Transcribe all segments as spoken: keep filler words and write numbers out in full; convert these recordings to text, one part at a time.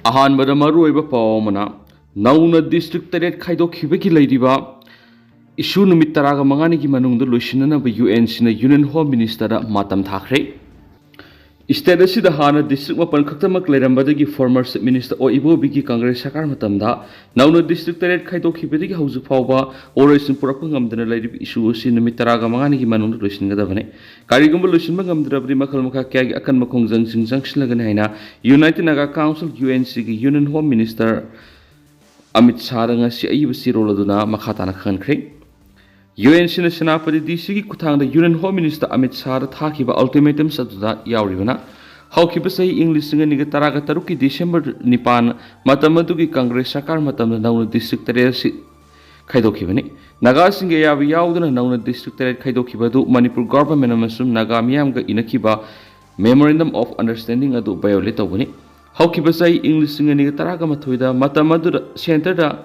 ꯑꯍꯥꯟꯕꯗ ꯃꯔꯨꯑꯣꯏꯕ ꯄꯥꯎ ꯑꯃꯅ, ꯅꯧꯅ ꯗꯤꯁꯇ꯭ꯔꯤꯛ ꯇꯔꯦꯠ ꯈꯥꯏꯗꯣꯛꯈꯤꯕꯒꯤ ꯂꯩꯔꯤꯕ ꯏꯁꯨ ꯅꯨꯃꯤꯠ ꯇꯔꯥꯒ ꯃꯉꯥꯅꯤꯒꯤ ꯃꯅꯨꯡꯗ ꯂꯣꯏꯁꯤꯟꯅꯅꯕ ꯌꯨ ꯑꯦꯟ ꯁꯤꯅ ꯌꯨꯅꯤꯌꯟ ꯍꯣꯝ ꯃꯤꯅꯤꯁꯇꯔꯗ ꯃꯇꯝ ꯊꯥꯈ꯭ꯔꯦ꯫ ꯁ꯭ꯇꯦꯠ ꯑꯁꯤꯗ ꯍꯥꯟꯅ ꯗꯤꯁꯇ꯭ꯔꯤꯛ ꯃꯥꯄꯟ ꯈꯛꯇꯃꯛ ꯂꯩꯔꯝꯕꯗꯒꯤ ꯐꯣꯔꯃꯔ ꯆꯤꯐ ꯃꯤꯅꯤꯁꯇꯔ ꯑꯣ ꯏꯕꯣꯕꯤꯒꯤ ꯀꯪꯒ꯭ꯔꯦꯁ ꯁꯔꯀꯥꯔ ꯃꯇꯝꯗ ꯅꯧꯅ ꯗꯤꯁꯇ꯭ꯔꯤꯛ ꯇꯔꯦꯠ ꯈꯥꯏꯗꯣꯛꯈꯤꯕꯗꯒꯤ ꯍꯧꯖꯤꯛ ꯐꯥꯎꯕ ꯑꯣꯔꯦꯁꯟ ꯄꯨꯔꯛꯄ ꯉꯝꯗꯅ ꯂꯩꯔꯤꯕ ꯏꯁꯨ ꯑꯁꯤ ꯅꯨꯃꯤꯠ ꯇꯔꯥꯒ ꯃꯉꯥꯅꯤꯒꯤ ꯃꯅꯨꯡꯗ ꯂꯣꯏꯁꯤꯟꯒꯗꯕꯅꯤ꯫ ꯀꯔꯤꯒꯨꯝꯕ ꯂꯣꯏꯁꯤꯟꯕ ꯉꯝꯗ꯭ꯔꯕꯗꯤ ꯃꯈꯜ ꯃꯈꯥ ꯀꯌꯥꯒꯤ ꯑꯀꯟꯕ ꯈꯣꯡꯖꯪꯁꯤꯡ ꯆꯪꯁꯤꯜꯂꯒꯅꯤ ꯍꯥꯏꯅ united Naga council, U N ꯁꯤꯒꯤ ꯌꯨꯅꯤꯌꯟ ꯍꯣꯝ ꯃꯤꯅꯤꯁꯇꯔ ꯑꯃꯤꯠ ꯁꯥꯍꯗ ꯉꯁꯤ ꯑꯏꯕ ꯆꯦꯔꯣꯜ ꯑꯗꯨꯅ ꯃꯈꯥ ꯇꯥꯅ ꯈꯪꯍꯟꯈ꯭ꯔꯦ꯫ ꯌꯨ ꯑꯦꯟ ꯁꯤꯅ ꯁꯦꯅꯥꯄꯇꯤ ꯗꯤ ꯁꯤꯒꯤ ꯈꯨꯠꯊꯥꯡꯗ ꯌꯨꯅꯤꯌꯟ ꯍꯣꯝ ꯃꯤꯅꯤꯁꯇꯔ ꯑꯃꯤꯠ ꯁꯥꯍꯗ ꯊꯥꯈꯤꯕ ꯑꯜꯇꯤꯃꯦꯇꯝꯁ ꯑꯗꯨꯗ ꯌꯥꯎꯔꯤꯕꯅ, ꯍꯧꯈꯤꯕ ꯆꯍꯤ ꯏꯪ ꯂꯤꯁꯤꯡ ꯑꯅꯤꯒ ꯇꯔꯥꯒ ꯇꯔꯨꯛꯀꯤ ꯗꯤꯁꯦꯝꯕꯔ ꯅꯤꯄꯥꯟ, ꯃꯇꯝ ꯑꯗꯨꯒꯤ ꯀꯪꯒ꯭ꯔꯦꯁ ꯁꯔꯀꯥꯔ ꯃꯇꯝꯗ ꯅꯧꯅ ꯗꯤꯁꯇ꯭ꯔꯤꯛ ꯇꯔꯦꯠ ꯑꯁꯤ ꯈꯥꯏꯗꯣꯛꯈꯤꯕꯅꯤ꯫ ꯅꯥꯒꯥꯁꯤꯡꯒꯤ ꯑꯌꯥꯕ ꯌꯥꯎꯗꯅ ꯅꯧꯅ ꯗꯤꯁꯇ꯭ꯔꯤꯛ ꯇꯔꯦꯠ ꯈꯥꯏꯗꯣꯛꯈꯤꯕ ꯑꯗꯨ ꯃꯅꯤꯄꯨꯔ ꯒꯣꯚꯔꯟꯃꯦꯟꯠ ꯑꯃꯁꯨꯡ ꯅꯥꯒꯥ ꯃꯤꯌꯥꯝꯒ ꯏꯅꯈꯤꯕ Memorandum of Understanding ꯑꯗꯨ violate ꯇꯧꯕꯅꯤ꯫ ꯍꯧꯈꯤꯕ ꯆꯍꯤ ꯏꯪ ꯂꯤꯁꯤꯡ ꯑꯅꯤꯒ ꯇꯔꯥꯒ ꯃꯥꯊꯣꯏꯗ ꯃꯇꯝ ꯑꯗꯨꯗ ꯁꯦꯟꯇꯔꯗ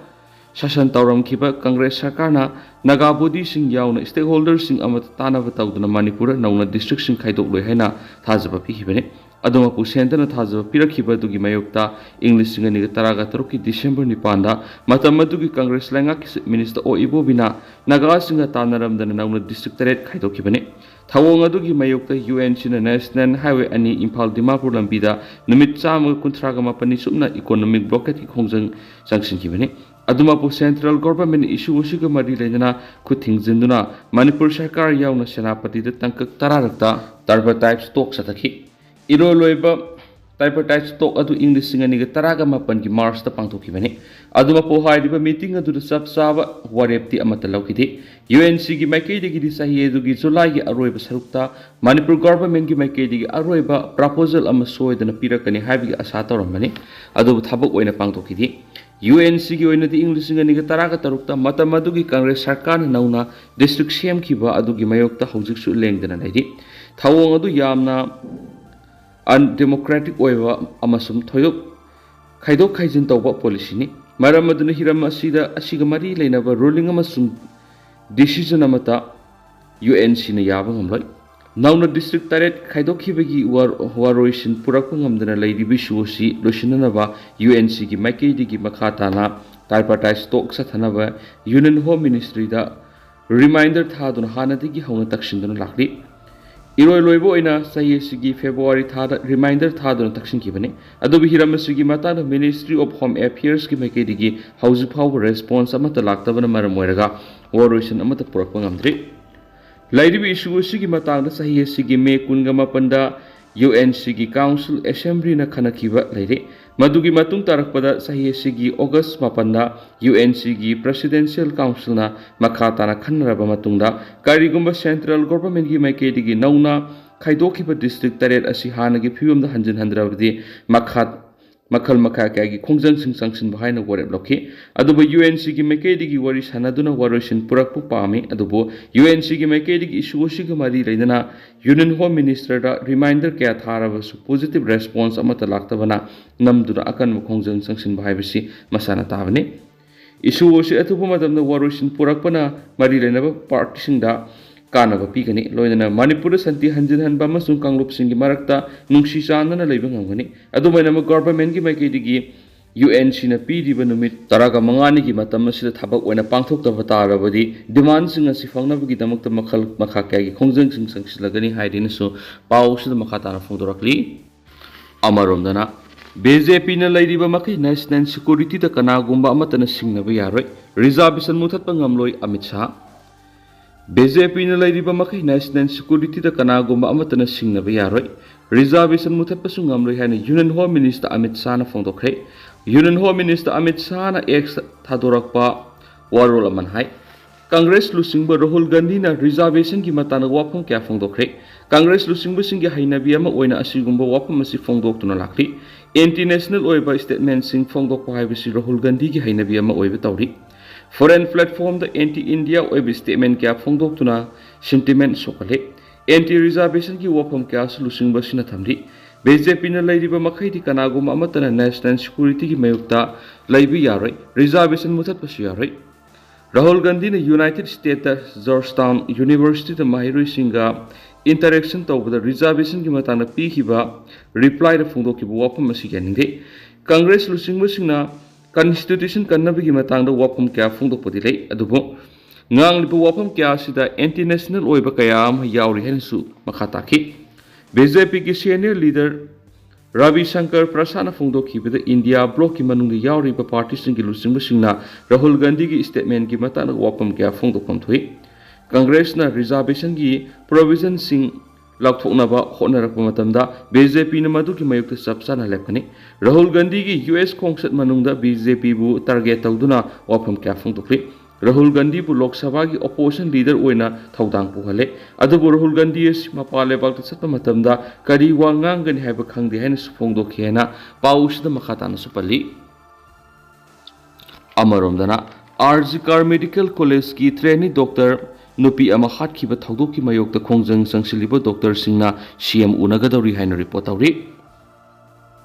ꯁꯥꯁꯟ ꯇꯧꯔꯝꯈꯤꯕ ꯀꯪꯒ꯭ꯔꯦꯁ ꯁꯔꯀꯥꯔꯅ ꯅꯥꯒꯥ ꯕꯣꯗꯤꯁꯤꯡ ꯌꯥꯎꯅ stakeholderꯁꯤꯡ ꯑꯃꯠꯇ ꯇꯥꯟꯅꯕ ꯇꯧꯗꯅ ꯃꯅꯤꯄꯨꯔꯗ ꯅꯧꯅ ꯗꯤꯁꯇ꯭ꯔꯤꯛꯁꯤꯡ ꯈꯥꯏꯗꯣꯛꯂꯣꯏ ꯍꯥꯏꯅ ꯊꯥꯖꯕ ꯄꯤꯈꯤꯕꯅꯤ꯫ ꯑꯗꯨꯃꯛꯄꯨ ꯁꯦꯟꯇꯔꯅ ꯊꯥꯖꯕ ꯄꯤꯔꯛꯈꯤꯕ ꯑꯗꯨꯒꯤ ꯃꯥꯌꯣꯛꯇ ꯏꯪ ꯂꯤꯁꯤꯡ ꯑꯅꯤꯒ ꯇꯔꯥꯒ ꯇꯔꯨꯛꯀꯤ ꯗꯤꯁꯦꯝꯕꯔ ꯅꯤꯄꯥꯟꯗ ꯃꯇꯝ ꯑꯗꯨꯒꯤ ꯀꯪꯒ꯭ꯔꯦꯁ ꯂꯩꯉꯥꯛꯀꯤ ꯆꯤꯐ ꯃꯤꯅꯤꯁꯇꯔ ꯑꯣ ꯏꯕꯣꯕꯤꯅ ꯅꯥꯒꯥꯁꯤꯡꯒ ꯇꯥꯟꯅꯔꯝꯗꯅ ꯅꯧꯅ ꯗꯤꯁꯇ꯭ꯔꯤꯛ ꯇꯔꯦꯠ ꯈꯥꯏꯗꯣꯛꯈꯤꯕꯅꯤ꯫ ꯊꯧꯑꯣꯡ ꯑꯗꯨꯒꯤ ꯃꯥꯌꯣꯛꯇ ꯌꯨ ꯑꯦꯟ ꯁꯤꯅ ꯅꯦꯁꯅꯦꯜ ꯍꯥꯏꯋꯦ ꯑꯅꯤ ꯏꯝꯐꯥꯜ ꯗꯤꯃꯥꯄꯨꯔ ꯂꯝꯕꯤꯗ ꯅꯨꯃꯤꯠ ꯆꯥꯝꯃꯒ ꯀꯨꯟꯊ꯭ꯔꯥꯒ ꯃꯥꯄꯟꯅꯤ ꯆꯨꯞꯅ ꯏꯀꯣꯅꯣꯃꯤꯛ ꯕ꯭ꯂꯣꯀꯦꯠꯀꯤ ꯈꯣꯡꯖꯪ ꯆꯪꯁꯤꯟꯈꯤꯕꯅꯤ꯫ ꯑꯗꯨꯃꯛꯄꯨ ꯁꯦꯟꯇ꯭ꯔꯦꯜ ꯒꯣꯚꯔꯟꯃꯦꯟꯠꯅ ꯏꯁꯨ ꯑꯁꯤꯒ ꯃꯔꯤ ꯂꯩꯅꯅ ꯈꯨꯠ ꯊꯤꯡꯖꯤꯟꯗꯨꯅ ꯃꯅꯤꯄꯨꯔ ꯁꯔꯀꯥꯔ ꯌꯥꯎꯅ ꯁꯦꯅꯥꯄꯇꯤꯗ ꯇꯥꯡꯀꯛ ꯇꯔꯥꯔꯛꯇ tripartite talk ꯆꯠꯊꯈꯤ꯫ ꯏꯔꯣꯏ ꯂꯣꯏꯕ tripartite talk ꯑꯗꯨ ꯏꯪ ꯂꯤꯁꯤꯡ ꯑꯅꯤꯒ ꯇꯔꯥꯒ ꯃꯥꯄꯟꯒꯤ ꯃꯥꯔꯆꯇ ꯄꯥꯡꯊꯣꯛꯈꯤꯕꯅꯤ꯫ ꯑꯗꯨꯃꯛꯄꯨ ꯍꯥꯏꯔꯤꯕ ꯃꯤꯇꯤꯡ ꯑꯗꯨꯗ ꯆꯞ ꯆꯥꯕ ꯋꯥꯔꯦꯞꯇꯤ ꯑꯃꯠꯇ ꯂꯧꯈꯤꯗꯦ꯫ ꯌꯨ ꯑꯦꯟ ꯁꯤꯒꯤ ꯃꯥꯏꯀꯩꯗꯒꯤꯗꯤ ꯆꯍꯤ ꯑꯗꯨꯒꯤ ꯖꯨꯂꯥꯏꯒꯤ ꯑꯔꯣꯏꯕ ꯁꯔꯨꯛꯇ ꯃꯅꯤꯄꯨꯔ ꯒꯣꯚꯔꯟꯃꯦꯟꯠꯀꯤ ꯃꯥꯏꯀꯩꯗꯒꯤ ꯑꯔꯣꯏꯕ proposal ꯑꯃ ꯁꯣꯏꯗꯅ ꯄꯤꯔꯛꯀꯅꯤ ꯍꯥꯏꯕꯒꯤ ꯑꯥꯁꯥ ꯇꯧꯔꯝꯕꯅꯤ꯫ ꯑꯗꯨꯕꯨ ꯊꯕꯛ ꯑꯣꯏꯅ ꯄꯥꯡꯊꯣꯛꯈꯤꯗꯦ꯫ ꯌꯨ ꯑꯦꯟ ꯁꯤꯒꯤ ꯑꯣꯏꯅꯗꯤ ꯏꯪ ꯂꯤꯁꯤꯡ ꯑꯅꯤꯒ ꯇꯔꯥꯒ ꯇꯔꯨꯛꯇ ꯃꯇꯝ ꯑꯗꯨꯒꯤ ꯀꯪꯒ꯭ꯔꯦꯁ ꯁꯔꯀꯥꯔꯅ ꯅꯧꯅ ꯗꯤꯁꯇ꯭ꯔꯤꯛ ꯁꯦꯝꯈꯤꯕ ꯑꯗꯨꯒꯤ ꯃꯥꯌꯣꯛꯇ ꯍꯧꯖꯤꯛꯁꯨ ꯂꯦꯡꯗꯅ ꯂꯩꯔꯤ꯫ ꯊꯧꯑꯣꯡ ꯑꯗꯨ ꯌꯥꯝꯅ undemocratic ꯑꯣꯏꯕ ꯑꯃꯁꯨꯡ ꯊꯣꯏꯗꯣꯛ ꯈꯥꯏꯗꯣꯛ ꯈꯥꯏꯖꯤꯟ ꯇꯧꯕ ꯄꯣꯂꯤꯁꯤꯅꯤ꯫ ꯃꯔꯝ ꯑꯗꯨꯅ ꯍꯤꯔꯝ ꯑꯁꯤꯗ, ꯑꯁꯤꯒ ꯃꯔꯤ ꯂꯩꯅꯕ ꯔꯨꯂꯤꯡ ꯑꯃꯁꯨꯡ ꯗꯤꯁꯤꯖꯟ ꯑꯃꯠꯇ ꯌꯨ ꯑꯦꯟ ꯁꯤꯅ ꯌꯥꯕ ꯉꯝꯂꯣꯏ꯫ ꯅꯧꯅ ꯗꯤꯁꯇ꯭ꯔꯤꯛ ꯇꯔꯦꯠ ꯈꯥꯏꯗꯣꯛꯈꯤꯕꯒꯤ ꯋꯥꯔ-, ꯋꯥꯔꯣꯏꯁꯤꯟ ꯄꯨꯔꯛꯄ ꯉꯝꯗꯅ ꯂꯩꯔꯤꯕ ꯏꯁꯨ ꯑꯁꯤ ꯂꯣꯏꯁꯤꯟꯅꯅꯕ ꯌꯨ ꯑꯦꯟ ꯁꯤꯒꯤ ꯃꯥꯏꯀꯩꯗꯒꯤ ꯃꯈꯥ ꯇꯥꯅ tripartite talk ꯆꯠꯊꯅꯕ Union Home Ministryꯗ reminder ꯊꯥꯗꯨꯅ ꯍꯥꯟꯅꯗꯒꯤ ꯍꯧꯅ ꯇꯛꯁꯤꯟꯗꯨꯅ ꯂꯥꯛꯂꯤ꯫ ꯏꯔꯣꯏ ꯂꯣꯏꯕ ꯑꯣꯏꯅ ꯆꯍꯤ ꯑꯁꯤꯒꯤ February ꯊꯥꯗ reminder ꯊꯥꯗꯨꯅ ꯇꯛꯁꯤꯟꯈꯤꯕꯅꯤ꯫ ꯑꯗꯨꯕꯨ ꯍꯤꯔꯝ ꯑꯁꯤꯒꯤ ꯃꯇꯥꯡꯗ Ministry of Home Affairsꯀꯤ ꯃꯥꯏꯀꯩꯗꯒꯤ ꯍꯧꯖꯤꯛ ꯐꯥꯎꯕ response ꯑꯃꯠꯇ ꯂꯥꯛꯇꯕꯅ ꯃꯔꯝ ꯑꯣꯏꯔꯒ ꯋꯥꯔꯣꯏꯁꯤꯟ ꯑꯃꯠꯇ ꯄꯨꯔꯛꯄ ꯉꯝꯗ꯭ꯔꯤ꯫ ꯂꯩꯔꯤꯕ issue ꯑꯁꯤꯒꯤ ꯃꯇꯥꯡꯗ ꯆꯍꯤ ꯑꯁꯤꯒꯤ May ꯀꯨꯟꯒ ꯃꯥꯄꯟꯗ ꯌꯨ ꯑꯦꯟ ꯁꯤꯒꯤ Council Assemblyꯅ ꯈꯟꯅꯈꯤꯕ ꯂꯩꯔꯤ꯫ ꯃꯗꯨꯒꯤ ꯃꯇꯨꯡ ꯇꯥꯔꯛꯄꯗ ꯆꯍꯤ ꯑꯁꯤꯒꯤ August ꯃꯥꯄꯟꯗ ꯌꯨ ꯑꯦꯟ ꯁꯤꯒꯤ Presidential Councilꯅ ꯃꯈꯥ ꯇꯥꯅ ꯈꯟꯅꯔꯕ ꯃꯇꯨꯡꯗ, ꯀꯔꯤꯒꯨꯝꯕ Central Governmentꯀꯤ ꯃꯥꯏꯀꯩꯗꯒꯤ ꯅꯧꯅ ꯈꯥꯏꯗꯣꯛꯈꯤꯕ district ꯇꯔꯦꯠ ꯑꯁꯤ ꯍꯥꯟꯅꯒꯤ ꯐꯤꯕꯝꯗ ꯍꯟꯖꯤꯟꯍꯟꯗ꯭ꯔꯕꯗꯤ, ꯃꯈꯥ ꯃꯈꯜ ꯃꯈꯥ ꯀꯌꯥꯒꯤ ꯈꯣꯡꯖꯪꯁꯤꯡ ꯆꯪꯁꯤꯟꯕ ꯍꯥꯏꯅ ꯋꯥꯔꯦꯞ ꯂꯧꯈꯤ꯫ ꯑꯗꯨꯕꯨ ꯌꯨ ꯑꯦꯟ ꯁꯤꯒꯤ ꯃꯥꯏꯀꯩꯗꯒꯤ ꯋꯥꯔꯤ ꯁꯥꯟꯅꯗꯨꯅ ꯋꯥꯔꯣꯏꯁꯤꯟ ꯄꯨꯔꯛꯄ ꯄꯥꯝꯃꯤ꯫ ꯑꯗꯨꯕꯨ ꯌꯨ ꯑꯦꯟ ꯁꯤꯒꯤ ꯃꯥꯏꯀꯩꯗꯒꯤ issue ꯑꯁꯤꯒ ꯃꯔꯤ ꯂꯩꯅꯅ Union Home Ministerꯗ reminder ꯀꯌꯥ ꯊꯥꯔꯕꯁꯨ positive response ꯑꯃꯠꯇ ꯂꯥꯛꯇꯕꯅ ꯅꯝꯗꯨꯅ ꯑꯀꯟꯕ ꯈꯣꯡꯖꯪ ꯆꯪꯁꯤꯟꯕ ꯍꯥꯏꯕꯁꯤ ꯃꯁꯥꯅ ꯇꯥꯕꯅꯤ꯫ Issue ꯑꯁꯤ ꯑꯊꯨꯕ ꯃꯇꯝꯗ ꯋꯥꯔꯣꯏꯁꯤꯟ ꯄꯨꯔꯛꯄꯅ ꯃꯔꯤ ꯂꯩꯅꯕ partyꯁꯤꯡꯗ ꯀꯥꯟꯅꯕ ꯄꯤꯒꯅꯤ꯫ ꯂꯣꯏꯅꯅ ꯃꯅꯤꯄꯨꯔꯗ ꯁꯥꯟꯇꯤ ꯍꯟꯖꯤꯟꯍꯟꯕ ꯑꯃꯁꯨꯡ ꯀꯥꯡꯂꯨꯞꯁꯤꯡꯒꯤ ꯃꯔꯛꯇ ꯅꯨꯡꯁꯤ ꯆꯥꯟꯅꯅ ꯂꯩꯕ ꯉꯝꯒꯅꯤ꯫ ꯑꯗꯨꯝ ꯑꯣꯏꯅꯃꯛ, governmentꯀꯤ ꯃꯥꯏꯀꯩꯗꯒꯤ ꯌꯨ ꯑꯦꯟ ꯁꯤꯅ ꯄꯤꯔꯤꯕ ꯅꯨꯃꯤꯠ ꯇꯔꯥꯒ ꯃꯉꯥꯅꯤꯒꯤ ꯃꯇꯝ ꯑꯁꯤꯗ ꯊꯕꯛ ꯑꯣꯏꯅ ꯄꯥꯡꯊꯣꯛꯇꯕ ꯇꯥꯔꯕꯗꯤ, demandꯁꯤꯡ ꯑꯁꯤ ꯐꯪꯅꯕꯒꯤꯗꯃꯛꯇ ꯃꯈꯜ ꯃꯈꯥ ꯀꯌꯥꯒꯤ ꯈꯣꯡꯖꯪꯁꯤꯡ ꯆꯪꯁꯤꯜꯂꯒꯅꯤ ꯍꯥꯏꯗꯨꯅꯁꯨ ꯄꯥꯎꯁꯤꯗ ꯃꯈꯥ ꯇꯥꯅ ꯐꯣꯡꯗꯣꯔꯛꯂꯤ꯫ ꯑꯃꯔꯣꯝꯗꯅ, ꯕꯤ ꯖꯦ ꯄꯤꯅ ꯂꯩꯔꯤꯕ ꯃꯈꯩ national securityꯗ ꯀꯅꯥꯒꯨꯝꯕ ꯑꯃꯠꯇꯅ ꯁꯤꯡꯅꯕ ꯌꯥꯔꯣꯏ꯫ Reservation ꯃꯨꯊꯠꯄ ꯉꯝꯂꯣꯏ, ꯑꯃꯤꯠ ꯁꯥꯍ꯫ ꯕꯤ ꯖꯦ ꯄꯤꯅ ꯂꯩꯔꯤꯕ ꯃꯈꯩ national securityꯗ ꯀꯅꯥꯒꯨꯝꯕ ꯑꯃꯠꯇꯅ ꯁꯤꯡꯅꯕ ꯌꯥꯔꯣꯏ꯫ Reservation ꯃꯨꯊꯠꯄꯁꯨ ꯉꯝꯂꯣꯏ ꯍꯥꯏꯅ Union Home Minister Amit ꯁꯥꯍꯅ ꯐꯣꯡꯗꯣꯛꯈ꯭ꯔꯦ꯫ Union Home Minister Amit ꯁꯥꯍꯅ X ꯊꯥꯗꯣꯔꯛꯄ ꯋꯥꯔꯣꯜ ꯑꯃꯅ ꯍꯥꯏ, ꯀꯪꯒ꯭ꯔꯦꯁ ꯂꯨꯆꯤꯡꯕ ꯔꯥꯍꯨꯜ ꯒꯥꯟꯙꯤꯅ reservationꯒꯤ ꯃꯇꯥꯡꯗ ꯋꯥꯐꯝ ꯀꯌꯥ ꯐꯣꯡꯗꯣꯛꯈ꯭ꯔꯦ꯫ ꯀꯪꯒ꯭ꯔꯦꯁ ꯂꯨꯆꯤꯡꯕꯁꯤꯡꯒꯤ ꯍꯩꯅꯕꯤ ꯑꯃ ꯑꯣꯏꯅ ꯑꯁꯤꯒꯨꯝꯕ ꯋꯥꯐꯝ ꯑꯁꯤ ꯐꯣꯡꯗꯣꯛꯇꯨꯅ ꯂꯥꯛꯂꯤ꯫ Anti national ꯑꯣꯏꯕ statementꯁꯤꯡ ꯐꯣꯡꯗꯣꯛꯄ ꯍꯥꯏꯕꯁꯤ ꯔꯥꯍꯨꯜ ꯒꯥꯟꯙꯤꯒꯤ ꯍꯩꯅꯕꯤ ꯑꯃ ꯑꯣꯏꯕ ꯇꯧꯔꯤ꯫ Foreign platformꯗ anti India ꯑꯣꯏꯕ statement ꯀꯌꯥ ꯐꯣꯡꯗꯣꯛꯇꯨꯅ sentiment ꯁꯣꯛꯍꯜꯂꯤ꯫ Anti reservationꯒꯤ ꯋꯥꯐꯝ ꯀꯌꯥꯁꯨ ꯂꯨꯆꯤꯡꯕꯁꯤꯅ ꯊꯝꯂꯤ꯫ ꯕꯤ ꯖꯦ ꯄꯤꯅ ꯂꯩꯔꯤꯕ ꯃꯈꯩꯗꯤ ꯀꯅꯥꯒꯨꯝꯕ ꯑꯃꯠꯇꯅ national securityꯒꯤ ꯃꯥꯌꯣꯛꯇ ꯂꯩꯕ ꯌꯥꯔꯣꯏ, reservation ꯃꯨꯊꯠꯄꯁꯨ ꯌꯥꯔꯣꯏ꯫ ꯔꯥꯍꯨꯜ ꯒꯥꯟꯙꯤꯅ United Statesꯇ Georgetown Universityꯗ ꯃꯍꯩꯔꯣꯏꯁꯤꯡꯒ interaction ꯇꯧꯕꯗ reservationꯒꯤ ꯃꯇꯥꯡꯗ ꯄꯤꯈꯤꯕ replyꯗ ꯐꯣꯡꯗꯣꯛꯈꯤꯕ ꯋꯥꯐꯝ ꯑꯁꯤ ꯌꯥꯅꯤꯡꯗꯦ꯫ Congress ꯂꯨꯆꯤꯡꯕꯁꯤꯡꯅ constitution ꯀꯟꯅꯕꯒꯤ ꯃꯇꯥꯡꯗ ꯋꯥꯐꯝ ꯀꯌꯥ ꯐꯣꯡꯗꯣꯛꯄꯗꯤ ꯂꯩ, ꯑꯗꯨꯕꯨ ꯉꯥꯡꯂꯤꯕ ꯋꯥꯐꯝ ꯀꯌꯥ ꯑꯁꯤꯗ anti national ꯑꯣꯏꯕ ꯀꯌꯥ ꯑꯃ ꯌꯥꯎꯔꯤ ꯍꯥꯏꯅꯁꯨ ꯃꯈꯥ ꯇꯥꯈꯤ꯫ BJPꯒꯤ senior leader Ravi Shankar ꯄ꯭ꯔꯁꯥꯗꯅ ꯐꯣꯡꯗꯣꯛꯈꯤꯕꯗ, India blocꯀꯤ ꯃꯅꯨꯡꯗ ꯌꯥꯎꯔꯤꯕ partyꯁꯤꯡꯒꯤ ꯂꯨꯆꯤꯡꯕꯁꯤꯡꯅ ꯔꯥꯍꯨꯜ ꯒꯥꯟꯙꯤꯒꯤ statementꯀꯤ ꯃꯇꯥꯡꯗ ꯋꯥꯐꯝ ꯀꯌꯥ ꯐꯣꯡꯗꯣꯛꯐꯝ ꯊꯣꯛꯏ꯫ Congressꯅ reservationꯒꯤ provisionꯁꯤꯡ ꯂꯧꯊꯣꯛꯅꯕ ꯍꯣꯠꯅꯔꯛꯄ ꯃꯇꯝꯗ, BJPꯅ ꯃꯗꯨꯒꯤ ꯃꯥꯌꯣꯛꯇ ꯆꯞ ꯆꯥꯅ ꯂꯦꯞꯀꯅꯤ꯫ ꯔꯥꯍꯨꯜ ꯒꯥꯟꯙꯤꯒꯤ US ꯈꯣꯡꯆꯠ ꯃꯅꯨꯡꯗ BJPꯕꯨ target ꯇꯧꯗꯨꯅ ꯋꯥꯐꯝ ꯀꯌꯥ ꯐꯣꯡꯗꯣꯛꯂꯤ꯫ ꯔꯥꯍꯨꯜ ꯒꯥꯟꯙꯤꯕꯨ ꯂꯣꯛ ꯁꯚꯥꯒꯤ opposition leader ꯑꯣꯏꯅ ꯊꯧꯗꯥꯡ ꯄꯨꯍꯜꯂꯦ꯫ ꯑꯗꯨꯕꯨ ꯔꯥꯍꯨꯜ ꯒꯥꯟꯙꯤ ꯑꯁꯤ ꯃꯄꯥꯟ ꯂꯩꯕꯥꯛꯇ ꯆꯠꯄ ꯃꯇꯝꯗ ꯀꯔꯤ ꯋꯥ ꯉꯥꯡꯒꯅꯤ ꯍꯥꯏꯕ ꯈꯪꯗꯦ ꯍꯥꯏꯅꯁꯨ ꯐꯣꯡꯗꯣꯛꯈꯤ ꯍꯥꯏꯅ ꯄꯥꯎꯁꯤꯗ ꯃꯈꯥ ꯇꯥꯅꯁꯨ ꯄꯜꯂꯤ꯫ ꯑꯃꯔꯣꯝꯗꯅ, RG Kar Medical Collegeꯀꯤ trainee doctor ꯅꯨꯄꯤ ꯑꯃ ꯍꯥꯠꯈꯤꯕ ꯊꯧꯗꯣꯛꯀꯤ ꯃꯥꯌꯣꯛꯇ ꯈꯣꯡꯖꯪ ꯆꯪꯁꯤꯜꯂꯤꯕ doctorꯁꯤꯡꯅ CM ꯎꯅꯒꯗꯧꯔꯤ ꯍꯥꯏꯅ report ꯇꯧꯔꯤ꯫